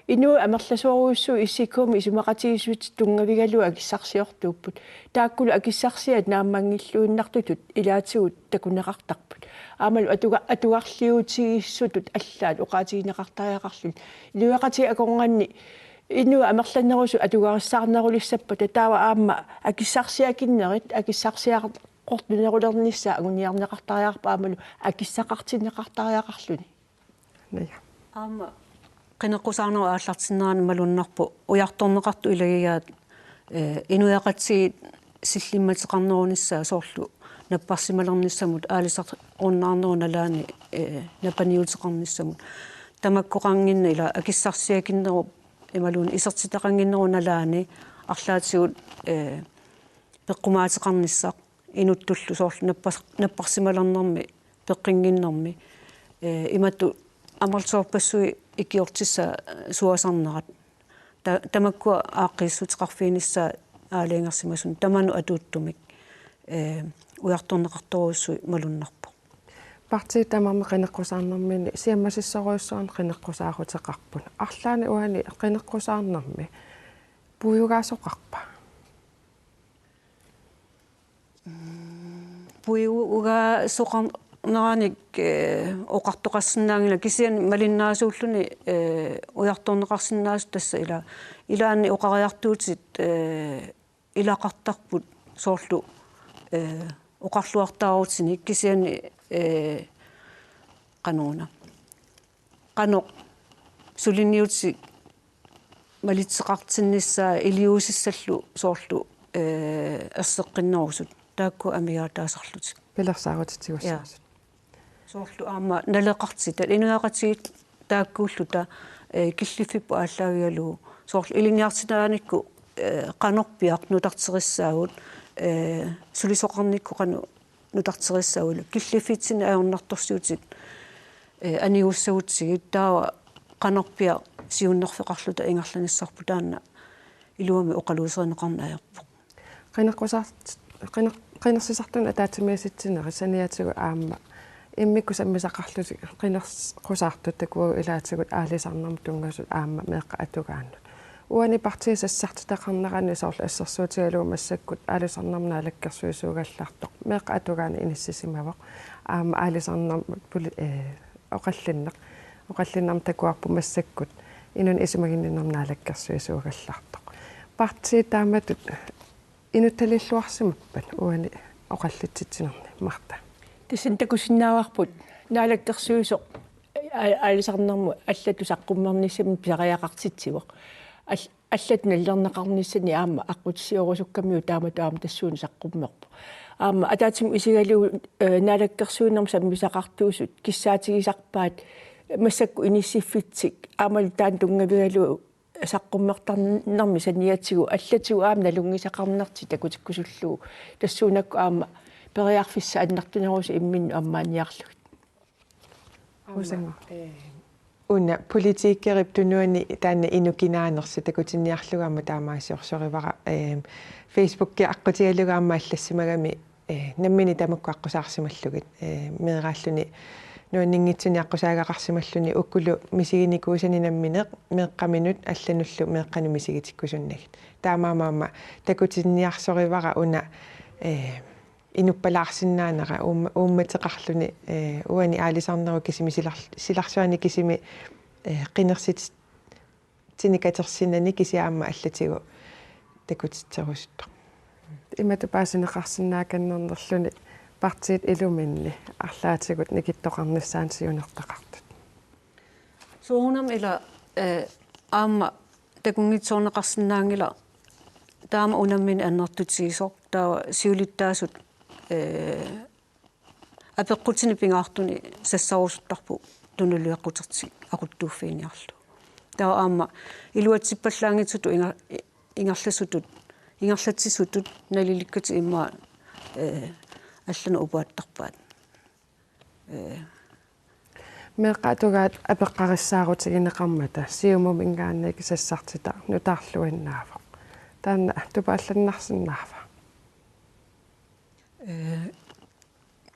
inuit amerlasoorujussuit issikkuumik isumaqatigiissutit tunngavigalugu akissarsiortuupput. Taakkulu akissarsiat naammanngilluinnartutut ilaatigut takuneqartarput. Aammalu atuga-, atugarliutigiissutut allaat oqaatigineqartariaqarluni. Inuiaqatigiit akornanni inuit amerlanerusut atugarissaarnerulissappata taava aamma akissarsiakinnerit, akissarsiaqartunerulernissaat anguniarneqartariaqarpoq aammalu akissaqartinneqartariaqarluni. Naja. Aamma qineqqusaarnerup aallartinnerani malunnarpoq ujartorneqartut ilagigaat, ee, inuiaqatigiit sillimmateqarnerunissaat soorlu napparsimalernissamut aalisarunnaarnerup nalaani, ee, napaniuteqarnissamut. Tamakkoqannginnami ila akissarsiakinnerup imaluunniit isertitaqannginnerup nalaani arlaatigut, ee, peqqumaateqarnissaq inuttullu soorlu nappar-, napparsimalernermi peqqinnginnermi, ee, imatut amerlasoorpassuit ikiortissaat suasarnerat. Ta-, tamakkua aaqqiissuteqarfiginissaat aalajangersimasuni tamanut atuuttumik, ee, ujartorneqartorujussuit malunnarpoq. Partiit tamarmik qineqqusaarnerminni siammasissorujussuarnik qineqqusaaruteqarput. Arlaannik uani qineqqusaarnermi puigugaasoqarpa? Puigugaasoqarneranik, ee, oqartoqarsinnaanngilaq kisianni malinnaasuulluni, ee, ujartorneqarsinnaasut tassa ila, ilaanni oqariartuutit, ee, ilaqartarput soorlu, ee, oqarluartaarutinik kisianni, ee, qanoruna. Qanoq suliniutit malitseqartinnissaat iliuusissallu soorlu, ee, erseqqinnerusut. Taakku amigaataasarlutik. Pilersaarutitigut. Ja. Soorlu aamma naleqartitat inuiaqatigiit taakkuulluta, ee, killiffipput aallaavigalugu. Soorlu ilinniartitaanikku, ee, qanorpiaq nutarterissaagut, ee, sulisoqarnikkut qanoq nutarterissaagut. Killiffitsinni ajornartorsiutit, ee, anigussagutsigit taava qanorpiaq siunnerfeqarluta ingerlanissarput taanna iluamik oqaluuserineqarneq ajorpoq. Qineqqusaart-, qineq-, qinersisartunut ataatsimiisitsinerit saniatigut aamma immikkut sammisaqarlutik qineqqusaartut takuagut ilaatigut aalisarnermut tunngasut aamma meeqqat atugaannut. Uani partiit sassartitaqarnerani soorlu assersuutigalugu massakkut aalisarnermut naalakkersuisuugallartoq meeqqat atugaanni inissisimavoq. Aamma aalisarnermut poli-, ee, oqallinneq. Oqallinnermut takuarput massakkut inunnut isumaginninnermut naalakkersuisuugallartoq. Partiit taamatut inuttaliilluarsimappat uani oqallitsitsinerni, Martha? Tassani takusinnaavarput naalakkersuisoq aa-, aalisarnermut allatut saqqummernissamut pisariaqartitsivoq. Al-, allatut nalilerneqarnissani aamma aqqutissioorusukkamiuk taamatut aamma tassuuna saqqummerpoq. Aamma ataatsimut isigalugu, ee, naalakkersuinermut sammisaqartuusut kissaatigisarpaat massakkut inissiffitsik aammalu taanna tunngavigalugu saqqummertarnermi saniatigut allatigut aamma nalunngisaqarnertik takutikkusullugu tassuunakkut aamma periarfissat annertunerusut imminnut ammaanniarlugit. Aamma, Usanngor. Ee. Una politikerip tunuani taanna inuk kinaanersoq takutinniarlugu aamma taamaasiorsorivara, ee, Facebooki aqqutigalugu aamma allassimagami, ee, nammineq tamakku aqqusaarsimallugit, ee, meeraalluni nuanninngitsunik aqqusaagaqarsimalluni ukulu misiginikuusani nammineq meeqqaminut allanullu meeqqanut misigitikkusunnagit. Taamaammat aamma takutinniarsorivara una, ee, inuppalaarsinnaanera uumma-, uummateqarluni, ee, uani aalisarnerup kisimi silar-, silarsuani kisimi, ee, qinersit-, -tini katersinnani kisianni aamma allatigut takutitserusuttoq. Imatut paasineqarsinnaakkannernerluni partiit iluminni arlaatigut nikittoqarnissaannut siunertaqartut. Soorunami ila, ee, aamma takunngitsoorneqarsinnaanngilaq taama unammineq annertutigisoq taava siulittaasut, ee, apeqqutini pingaartuni sassarusuttarput tunuliaqqutertik aquttuuffiiniarlugu. Taava aamma iluatsippallaanngitsutut inga-, ingerlasutut, ingerlatsisutut nalilikkatik immaqa, eh, allanut upaattarpaat. Eh. Meeqqat atugaat apeqqarissaarutigineqarmata Siumuminngaanniit sassartitaq nutaarluinnaavoq. Taanna tupaallannarsinnaava? Eh,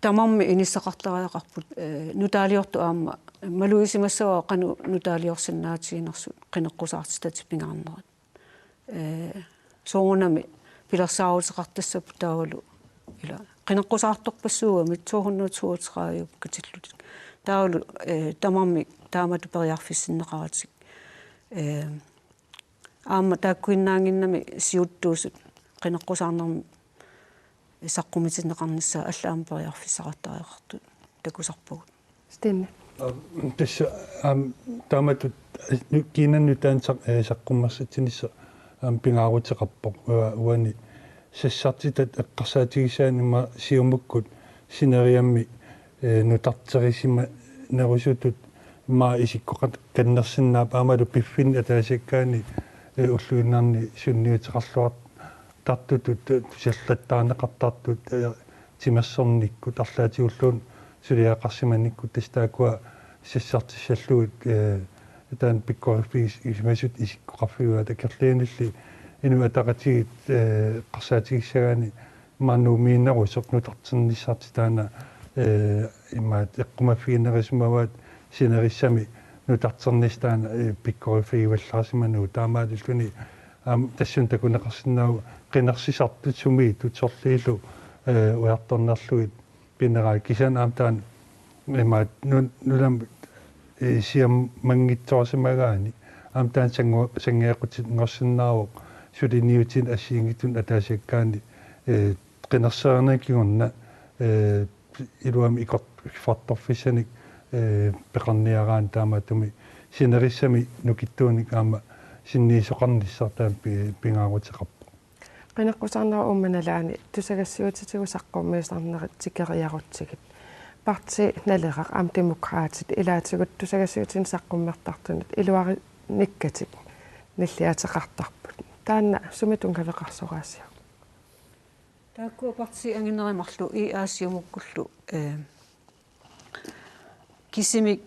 tamarmik inissaqartariaqarput, eh, nutaaliortut aamma malugisimassa qanoq nutaaliorsinnaatiginersut qineqqusaartitatik pingaarnerat. Eh, soorunami pilersaaruteqartassapput taavalu ila qineqqusaartorpassuugamik to hundrede toogtredive katillutik. Taavalu, eh, tamarmik taamatut periarfissinneqaratik. Eh, aamma taakkuinnaannginnami siuttuusut qineqqusaarnermi saqqumitinneqarnissaat allat aamma periarfissaqartariaqartut takusarpagut. Stine. Aap, tassa aamma taamatut kiinannut taanna saq-, eh, saqqummersitsinissaq aamma pingaaruteqarpoq. Ua-, uani sassartitat eqqarsaatigisagaanni immaqa Siumukkut sineriammi, eh, nutarterisimanerusutut immaqa isikkoqat-, kannersinnaapput aammalu piffinni ataasiakkaani, eh, ulluinnarni sunniuteqarluartartutut, eh, tusallattaarneqartartut, eh, timersornikkut arlaatigulluunniit suliaqarsimanikkut tassa taakkua sassartissallugit, eh, taanna pikkoriffigisimasutit isikkoqarfigaat akerlianilli Inuit Ataqatigiit, eh, eqqarsaatigissagaanni maannuumiinnerusoq nutarternissartik taanna, eh, imaat eqqumaffiginerusimavaat sinerissami nutarternissaq taanna, eh, pikkoriffigivallaarsimanagu taamaalilluni aamma tassunga takuneqarsinnaavoq qinersisartut sumiittut sorliillu, eh, ujartornerlugit pineraat kisianni aamma taanna imaat nu-, nunami, eh, siammanngitsoorsimagaanni aamma taanna sanngu-, sanngiaqqutinngorsinnaavoq suliniutinik assigiinngitsunik ataasiakkaanni, eh, qinersereernerup kingorna, eh, iluamik ikor-, ikiffartorfissanik, eh, peqarniaraanni taamaattumik sinerissami nukittuunik aamma sinniisoqarnissaq taanna pi-, pingaaruteqarpoq. Qineqqusaarnerup uuma nalaani tusagassiuutitigut saqqummiisarnerit tikeriarutsigit. Partii Naleraq aamma Demokraatit ilaatigut tusagassiuutitigut saqqummertartunut iluarinikkatik nilliaateqartarput. Taanna sumi tunngaveqarsoraasiuk? Taakkua partiit anginerit marluk I A Siumukkullu, eh, kisimik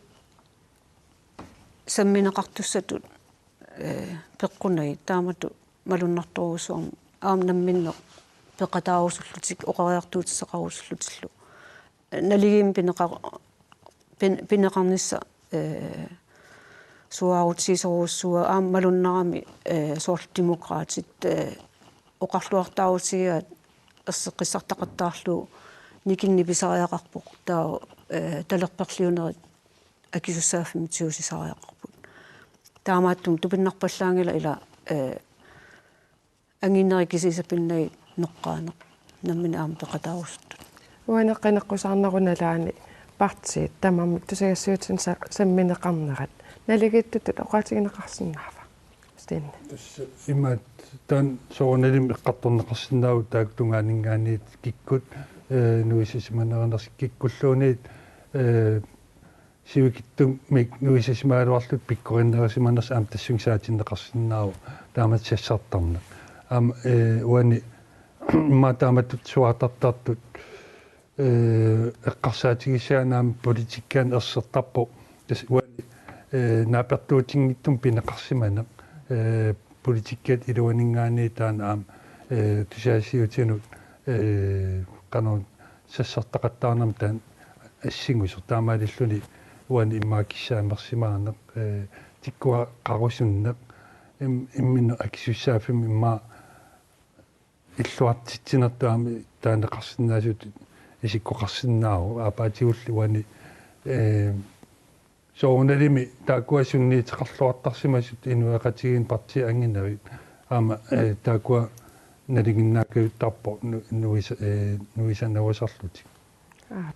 sammineqartussatut, eh, peqqunnagit taamatut malunnartorujussuarmik aamma namminneq peqataarusullutik oqariartuutissaqarusullutillu. Naligiimmik pineqa-, pin-, pineqarnissaq, eh, suaarutigisorujussuuaat aamma malunnarami, eh, soorlu Demokraatit, eh, oqarluartaarutigigaat erseqqissartaqattaarlugu nikinneq pisariaqarpoq taava, eh, talerperliunerit akisussaaffimmi tigusisariaqarput. Taamaattumik tupinnarpallaanngilaq ila, eh, anginerit kisiisa pinnagit noqqaaneq nammineq aamma peqataarusuttut. Uani qineqqusaarnerup nalaani partiit tamarmik tusagassiuutitigut sa-, sammineqarnerat naligiittutut oqaatigineqarsinnaava? Stine. Tassa imaat taanna soorunalimi eqqartorneqarsinnaavoq taakku tungaaninngaanniit kikkut, eh, nuisisimanerinersut kikkulluunniit, eh, sivikitsumik nuisisimagaluarlutik pikkorinnerisimanersut aamma tassunga saatinneqarsinnaavoq taamatut sassartarneq. Aamma, eh, uani immaqa taamatut suaartartartut, eh, eqqarsaatigissagaanni aamma politikkiani ersertarpoq. Tassa uani, eh, naapertuutinngitsumik pineqarsimaneq. Eh, politikkiata iluaninngaanniit taanna aamma, eh, tusagassiuutinut, eh, qanoq sassartaqattaarnermut taanna assingusoq taamaalilluni uani immaqa kissaamersimaaneq, eh, tikkuaqarusunneq, im-, imminut akisussaaffimmi immaqa illuartitsinertut aamma taaneqarsinnaasutut isikkoqarsinnaavoq aappaatigulli uani, eh, soorunalimi taakkua sunniuteqarluartarsimasut inuiaqatigiinni partiit anginerit aamma, eh, taakkua nalinginnaakajuttarpoq nu-, nuisa-, eh, nuisanerusarlutik. Aap.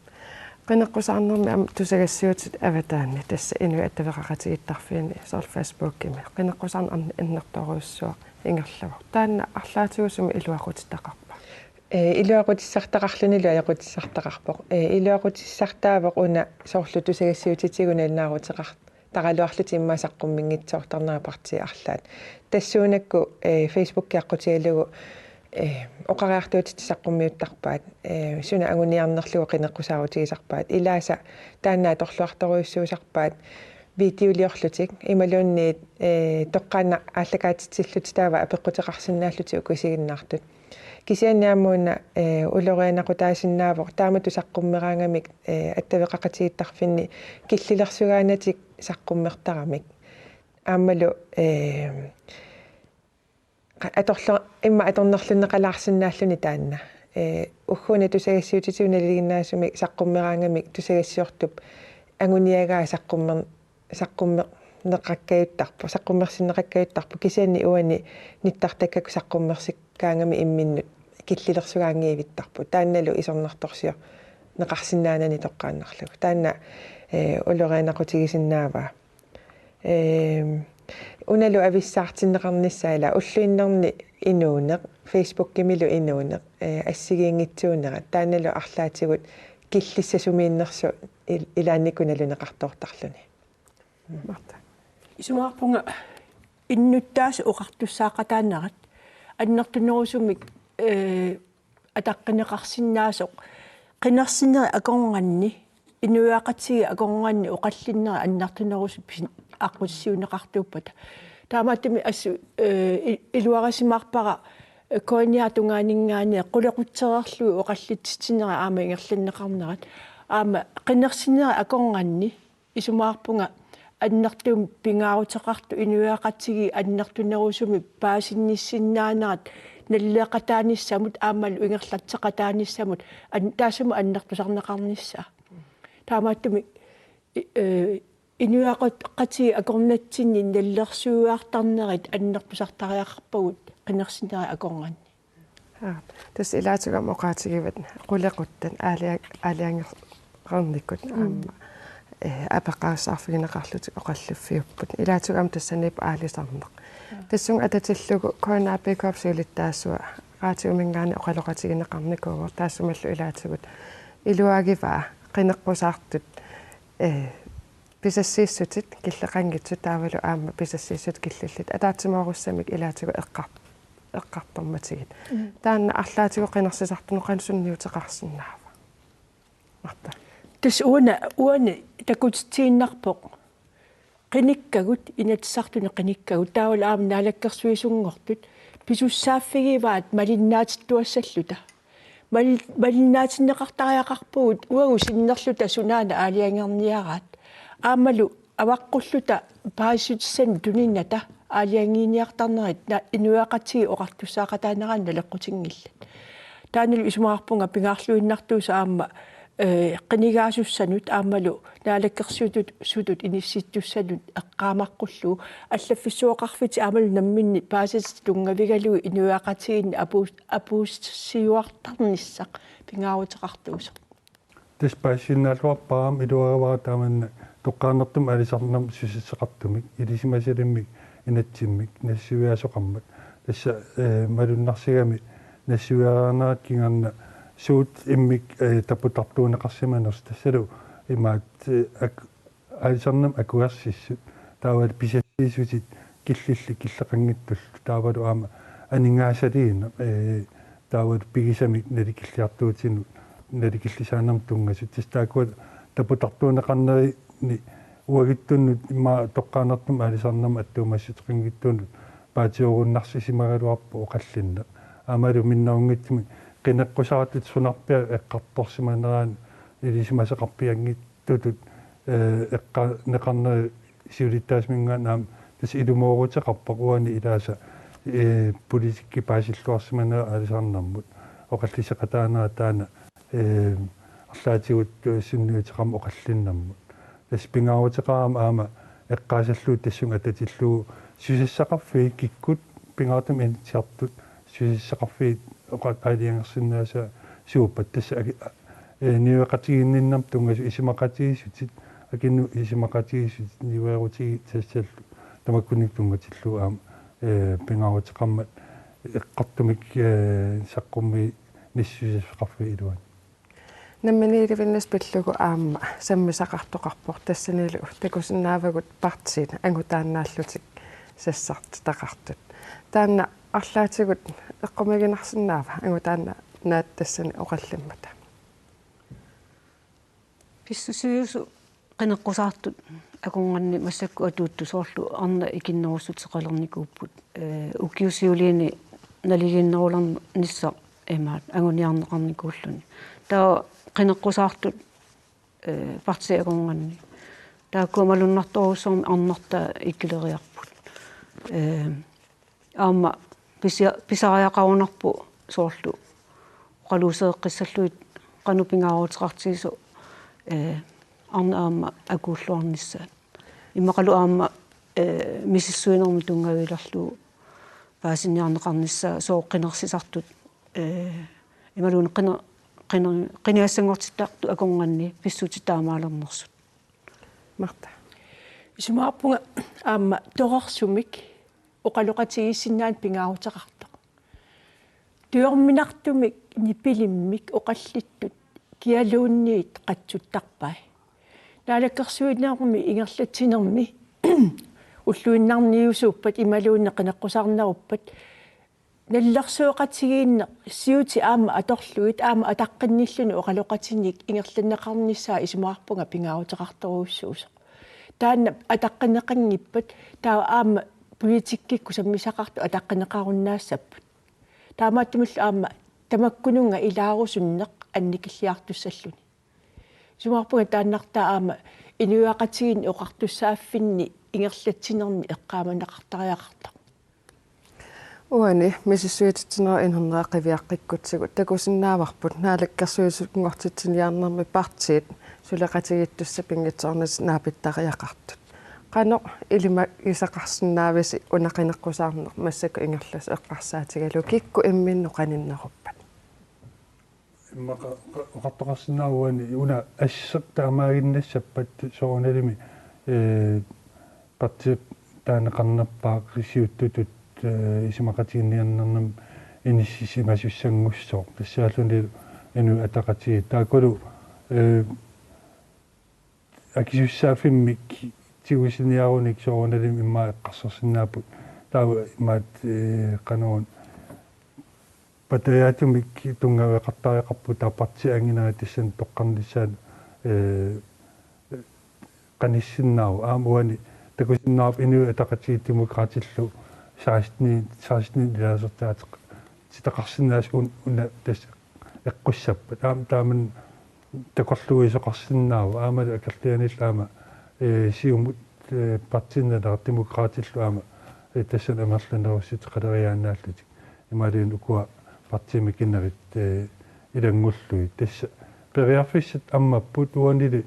Qineqqusaarnermi aamma tusagassiuutit avataanni tassa Inuit Attaveqaqatigiittarfianni soorlu Facebookimi qineqqusaarneq an-, annertoorujussuaq ingerlavoq. Taanna arlaatigut sumi iluaqutitaqarpa? Ee, iluaqutissartaqarlunilu ajoqutissartaqarpoq. Ee, iluaqutissartaavoq una soorlu tusagassiuutitigut nalunaaruteqar-, taraluarlutik immaqa saqqummiunngitsoortarnerat partiit arlaat. Tassuunakkut, ee, Facebooki aqqutigalugu, ee, oqariartuutitit saqqummiuttarpaat, ee, suna anguniarnerlugu qineqqusaarutigisarpaat. Ilaasa taanna atorluartorujussuusarpaat videoliorlutik imaluunniit, ee, toqqaannaq aallakaatitsillutik taava apeqquteqarsinnaallutik uku isiginnaartut. Kisianni aamma una, ee, ulorianaqutaasinnaavoq taamatut saqqummeraangamik, ee, attaveqaqatigiittarfinni killilersugaanatik saqqummertaramik. Aammalu, ee, qa-, atorlu-, immaqa atornerlunneqalaarsinnaalluni taanna. Ee, ugguuna tusagassiuutitigut naligiinnaasumik saqqummeraangamik tusagassiortup anguniagaa saqqummer-, saqqummerneqakkajuttarpoq, saqqummersinneqakkajuttarpoq, kisianni uani nittartakkakku saqqummersikkaangamik imminnut killilersugaanngivittarput. Taannalu isornartorsiorneqarsinnaanani toqqaannarlugu. Taanna, ee, ulorianaqutigisinnaavaa. Ehm, unalu avissaartinneqarnissaa ila ulluinnarni inuuneq, Facebookimilu inuuneq, ee, assigiinngitsuunerat, taannalu arlaatigut killissasumiinnersoq il-, ilaannikkut naluneqartoortarluni. Martha. Isumaqarpunga innuttaasut oqartussaaqataanerat annertunerusumik, ee, ataqqineqarsinnaasoq qinersinerit akornanni, inuiaqatigiit akornanni oqallinnerit annertunerusumik pis-, aqqutissiuunneqartuuppata. Taamaattumik assut, ee, i-, iluarisimaarpara, ee, K N R-ip tungaaninngaanniit qulequtsereerlugit oqallitsitsinerat aamma ingerlanneqarnerat. Aamma qinersinerit akornanni isumaqarpunga annertuumik pingaaruteqartut inuiaqatigiit annertunerusumik paasinnissinnaanerat nalileqataanissamut aammalu ingerlatseqataanissamut an-, taassuma annertusarneqarnissaa. Taamaattumik i-, ee, inuiaqatigiit akornatsinni nalilersuiartarnerit annertusartariaqarpagut qinersinerit akornanni. Aa, tassa ilaatigut aamma oqaatigivat qulequttat aalia-, aalajangernikkut. Mm. Aamma, ee, apeqqarissaarfigineqarlutik oqalliffiupput. Ilaatigut aamma tassaniippoq aalisarneq. Mm. Tassunga atatillugu K N A P K-p siulittaasua raatiuminngaanniit oqaloqatigineqarnikuuvoq, taassumalu ilaatigut iluagivaa qineqqusaartut, ee, pisassiissutit killeqanngitsut taavalu aamma pisassiissutit killillit ataatsimoorussamik ilaatigut eqqar-, eqqartormatigit. Mm. Taanna arlaatigut qinersisartunut qanoq sunniuteqarsinnaava? Martha. Tassa uani, uani takutitsiinnarpoq. Qinikkagut, Inatsisartuni qinikkagut, taavalu aamma naalakkersuisunngortut, pisussaaffigivaat malinnaatittuassalluta. Mal-, malinnaatinneqartariaqarpugut uagut sinnerluta sunaana aalajangerniaraat. Aammalu avaqqulluta paasissutissanut tuninnata aalajangiiniartarnerit na-, inuiaqatigiit oqartussaaqataaneranni naleqqutinngillat. Taannalu isumaqarpunga pingaarluinnartuusoq aamma, ee, qinigaasussanut aammalu naalakkersuisutut, -sutut inissittussanut eqqaamaqqullugu allaffissuaqarfitit aammalu namminneq paasisatit tunngavigalugit inuiaqatigiinni apuus-, apuussiuartarnissaq pingaaruteqartuusoq. Tassa paasisinnaalluarpara aamma iluarivara taamanna toqqaannartumik aalisarnermut susassaqartumik, ilisimasalimmik inatsimmik, nassiuiaasoqarmat. Tassa, ee, malunnarsigami nassiuiaarinerat kingorna suut immikkut, ee, taputartuunneqarsimanersoq tassalu imaat, ee, ak-, aalisarnermut akuersissut, taavalu pisassiissutit killillit killeqanngitsullu, taavalu aamma aningaasaliineq, ee, taavalu pigisamik nalikilliartuutinut, nalikillisaanermut tunngasut. Tassa taakkua taputartuunneqarnerini uagutsinni immaqa toqqaannartumik aalisarnermut attuumassuteqanngitsunut paatigoorunnarsisimagaluarpoq oqallinneq. Aammalu minnerunngitsumik qineqqusaartut sunarpiaq eqqartorsimanerannut ilisimasaqarpianngitsutut, ee, eqqaaneqarneri siulittaasuminngaanniit aamma tassa ilumooruteqarpoq uani ilaasa, ee, politikki paasilluarsimanera aalisarnermut oqalliseqataanera taanna, ee, arlaatigut, ee, sunniuteqarmat oqallinnermut. Tassa pingaaruteqarami aamma eqqaasallugu tassunga atatillugu susassaqarfiit kikkut pingaartumik Inatsisartut susassaqarfiit oqa-, aalajangersinnaasasuuppat tassa aki-, a-, ee, niueqatigiinninnermut tunngasut isumaqatigiissutit, akinnut isumaqatigiissutit niuerutigisassat tamakkununnga tunngatillugu aamma, ee, pingaaruteqarmat eqqartumik, ee, saqqummi-, misissuisoqarfiup iluani. Namminiilivinnissaq pillugu aamma sammisaqartoqarpoq, tassanilu takusinnaavagut partiit angutaannaallutik sassartitaqartut. Taanna arlaatigut eqqumiiginarsinnaava angutaannaat tassani oqallimmata? Pissusiviusugut qineqqusaartut akornanni massakkut atuuttut, soorlu arnat ikinnerussuteqalernikuupput, ee, ukiut siuliini naligiinnerulernissaq imaat anguniarneqarnikuulluni. Taava qineqqusaartut, ee, partiit akornanni. Taakkua malunnartorujussuarmik arnartaat ikileriarput. Ee, aamma pisia-, pisariaqarunarpoq soorlu oqaluusereqqissallugit qanoq pingaaruteqartigisoq, ee, arnat aamma akuulluarnissaat. Immaqalu aamma, ee, misissuinermut tunngavilerlugu paasiniarneqarnissaa, sooq qinersisartut, ee, imaluunniit qiner-, qiner-, qinigassanngortittartut akornanni pissutsit taamaalernersut. Martha. Isumaqarpunga aamma torersumik oqaloqatigiissinnaaneq pingaaruteqartoq. Tujorminartumik nipilimmik oqallittut kialuunniit qatsuttarpai. Naalakkersuinermi ingerlatsinermi ulluinnarniusuuppat imaluunniit qineqqusaarneruppat nalilersooqatigiinneq siutit aamma atorlugit aamma ataqqinnilluni oqaloqatinik ingerlanneqarnissaa isumaqarpunga pingaaruteqartorujussuusoq. Taanna ataqqinneqanngippat taava aamma politikkikkut sammisaqartut ataqqinneqarunnaassapput. Taamaattumillu aamma tamakkununnga ilaarusunneq annikilliartussalluni. Isumaqarpunga taannartaa aamma inuiaqatigiinni oqartussaaffinni ingerlatsinermi eqqaamaneqartariaqartoq. Uani misissuititsinerup inernera qiviaqqikkutsigu takusinnaavarput naalakkersuisunngortitsiniarnermi partiit suleqatigiittussat pinngitsoornatik naapittariaqartut. Qanoq ilimagisaqarsinnaavisi una qineqqusaarneq massakkut ingerlasoq eqqarsaatigalugu kikkut imminnut qaninneruppat? Immaqa oqa-, oqartoqarsinnaavara uani una asseq taamaaginnassappat soorunalimi, ee, partiip taaneqarnerpaaq siuttutut, ee, isumaqatiginninniarnermi inissisimasussanngussasoq. Tassaalluni Inuit Ataqatigiit. Taakkulu, ee, akisussaaffimmik tigusiniarunik soorunalimi immaqa eqqarsarsinnaapput. Taava imaat, ee, qanoruna patajaatsumik tunngaveqartariaqarput taava partiit anginerit tassani toqqarnissaat, ee, qanissinnaavoq. Aamma uani takusinnaavarput Inuit Ataqatigiit Demokraatillu seksten, seksten ilaasortaateq-, -titaqarsinnaasut un-, una tassa eqqussappat. Aamma taamani takorluuisoqarsinnaavoq. Aammalu akerlianillu aamma, ee, Siumut, ee, Partii Naleraq Demokraatillu aamma, ee, tassani amerlanerussuteqaleriaannaallutik. Imaluunniit ukua partiit mikinerit, ee, ilanngullugit. Tassa periarfissat ammapput uanili,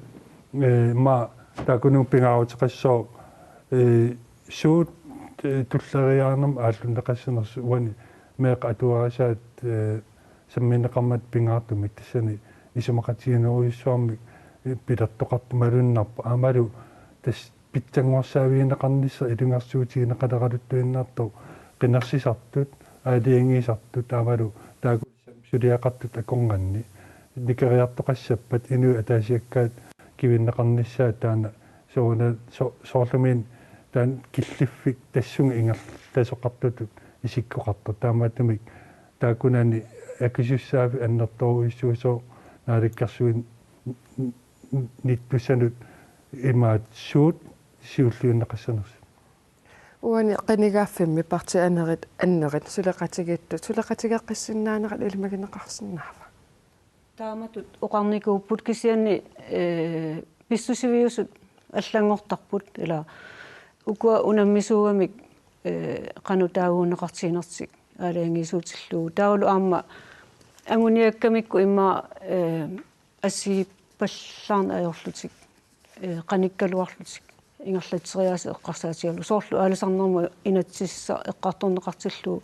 ee, immaqa taakkununnga pingaaruteqassooq, ee, suut, ee, tulleriiaarnermut aallunneqassanersut uani meeqqat atuarisaat, ee, sammineqarmata pingaartumik tassani isumaqatiginerujussuarmik, ee, pilertoqartoq malunnarpoq. Aammalu tassa pitsanngorsaavigineqarnissaq ilungersuutigineqaleraluartuinnartoq qinersisartut, aalajangiisartut aammalu taakku suliaqartut akornanni nikeriartoqassappat inuit ataasiakkaat kivinneqarnissaat taanna sooruna so-, soorlumi taanna killiffik tassunga ingerlasoqartutut isikkoqartoq. Taamaattumik taakkunani akisussaaffik annertoorujussuusoq naalakkersuin-, nittussanut imaat suut siulliunneqassanersut. Uani qinigaaffimmi partiit annerit, annerit suleqatigiittut suleqatigeqqissinnaanerat ilimagineqarsinnaava? Taamatut oqarnikuupput kisianni, ee, pissusiviusut allanngortarput, ila ukua unammisuugamik, ee, qanoq taaguunneqartiginertik aalajangiisuutillugu. Taavalu aamma anguniakkamikku immaqa, ee, assigiippallaarneq ajorlutik, ee, qanikkaluarlutik ingerlatseriaaseq eqqarsaatigalugu. Soorlu aalisarnermut inatsisissaq eqqartorneqartillugu,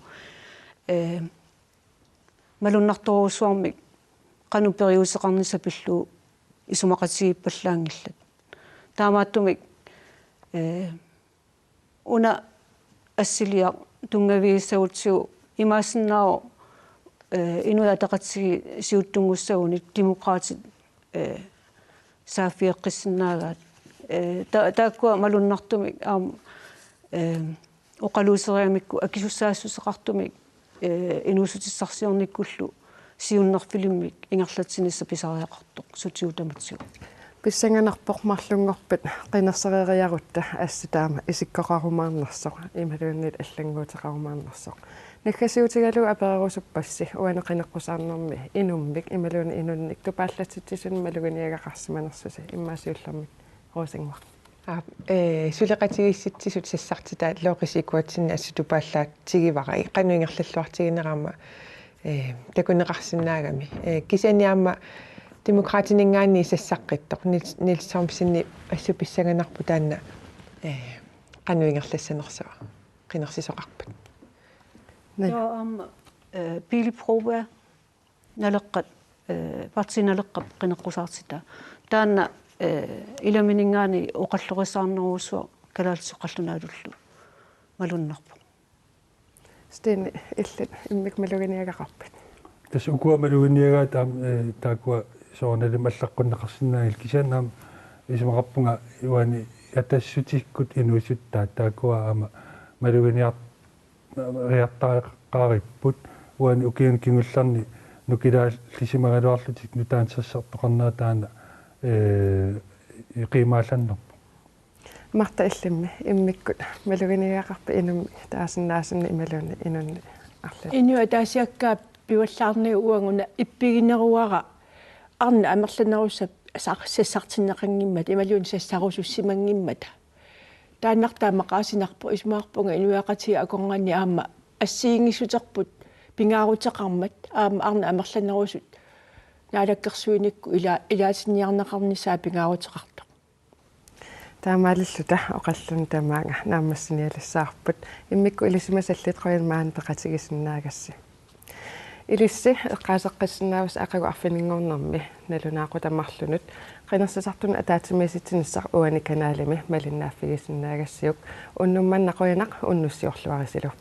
ee, malunnartorujussuarmik qanoq periuseqarnissaq pillugu isumaqatigiippallaanngillat. Taamaattumik, ee, una assiliaq tunngavigissagutsigu imaassinnaavoq eh, Inuit Ataqatigiit siuttunngussaguni Demokraatit, eh, saaffigeqqissinnaagaat. Eh, ta-, taakkua malunnartumik aamma, eh, oqaluuserigamikku akisussaassuseqartumik, eh, inuussutissarsiornikkullu siunnerfilimmik ingerlatsinissaq pisariaqartoq sutigut tamatigut. Pissanganarpoq marlunngorpat qinersereeriarutta assut taama isikkoqarumaarnersoq imaluunniit allannguuteqarumaarnersoq. Naggasiutigalugu apererusuppassi uani qineqqusaarnermi inummik imaluunniit inunnik tupaallatsitsisunik maluginiagaqarsimanersusi, immaqa siullermik Rosingvang. Aap, eh, suleqatigiissitsisut sassartitaat Lorisiikuatsinni assut tupaallaatsigivara, qanoq ingerlalluartiginera aamma, eh, takuneqarsinnaagami. Eh, kisianni aamma Demokraatininngaanniit sassaqqittoq Niels, Niels Thomsenip assut pissanganarpoq taanna, eh, qanoq ingerlassanersua qinersisoqarpat. Naja. Taava aamma, eh, Pele Broberg, Naleqqap, eh, Partii Naleqqap qineqqusaartitaa. Taanna, eh, ilamininngaanniit oqallorissaarnerusoq kalaallisut qallunaatullu malunnarpoq. Stine, illit immikkut maluginiagaqarpit? Tassa ukua maluginiagaat aamma, eh, taakkua soorunalimi allaqqunneqarsinnaanngillat, kisianni aamma isumaqarpunga uani Atassutikkut inuusuttaat taakkua aamma maluginiar-, riartariaqaripput uani ukiuni kingullerni nukilaallisimagaluarlutik nutaanik sassartoqarnera taanna, eh, qiimaallannerpoq. Martha, illimmi immikkut maluginiagaqarpit inummik taasinnaasunnik imaluunniit inunnik arlallit? Inuit ataasiakkaat pivallaarnagu uanga una ippigineruara arnat amerlanerussat sar-, sassartinneqanngimmata imaluunniit sassarusussimanngimmata. Taannartaa maqaasinarpoq, isumaqarpunga inuiaqatigiit akornanni aamma assigiinngissuterput pingaaruteqarmat aamma arnat amerlanerusut naalakkersuinikkut ila-, ilaatinniarneqarnissaa pingaaruteqartoq. Taamaalilluta oqallunga tamaanga naammassinialassavarput, immikkut ilisimasallit, qujanaq maani peqatigisinnaagassi. Ilissi eqqaaseqqissinnaavasi aqagu arfininngornermi nalunaaqutaq marlunut qinersisartunut ataatsimiisitsinissaq uani kanalimi malinnaaffigisinnaagassi. Unnuk manna qujanaq, unnussiorluarisilu.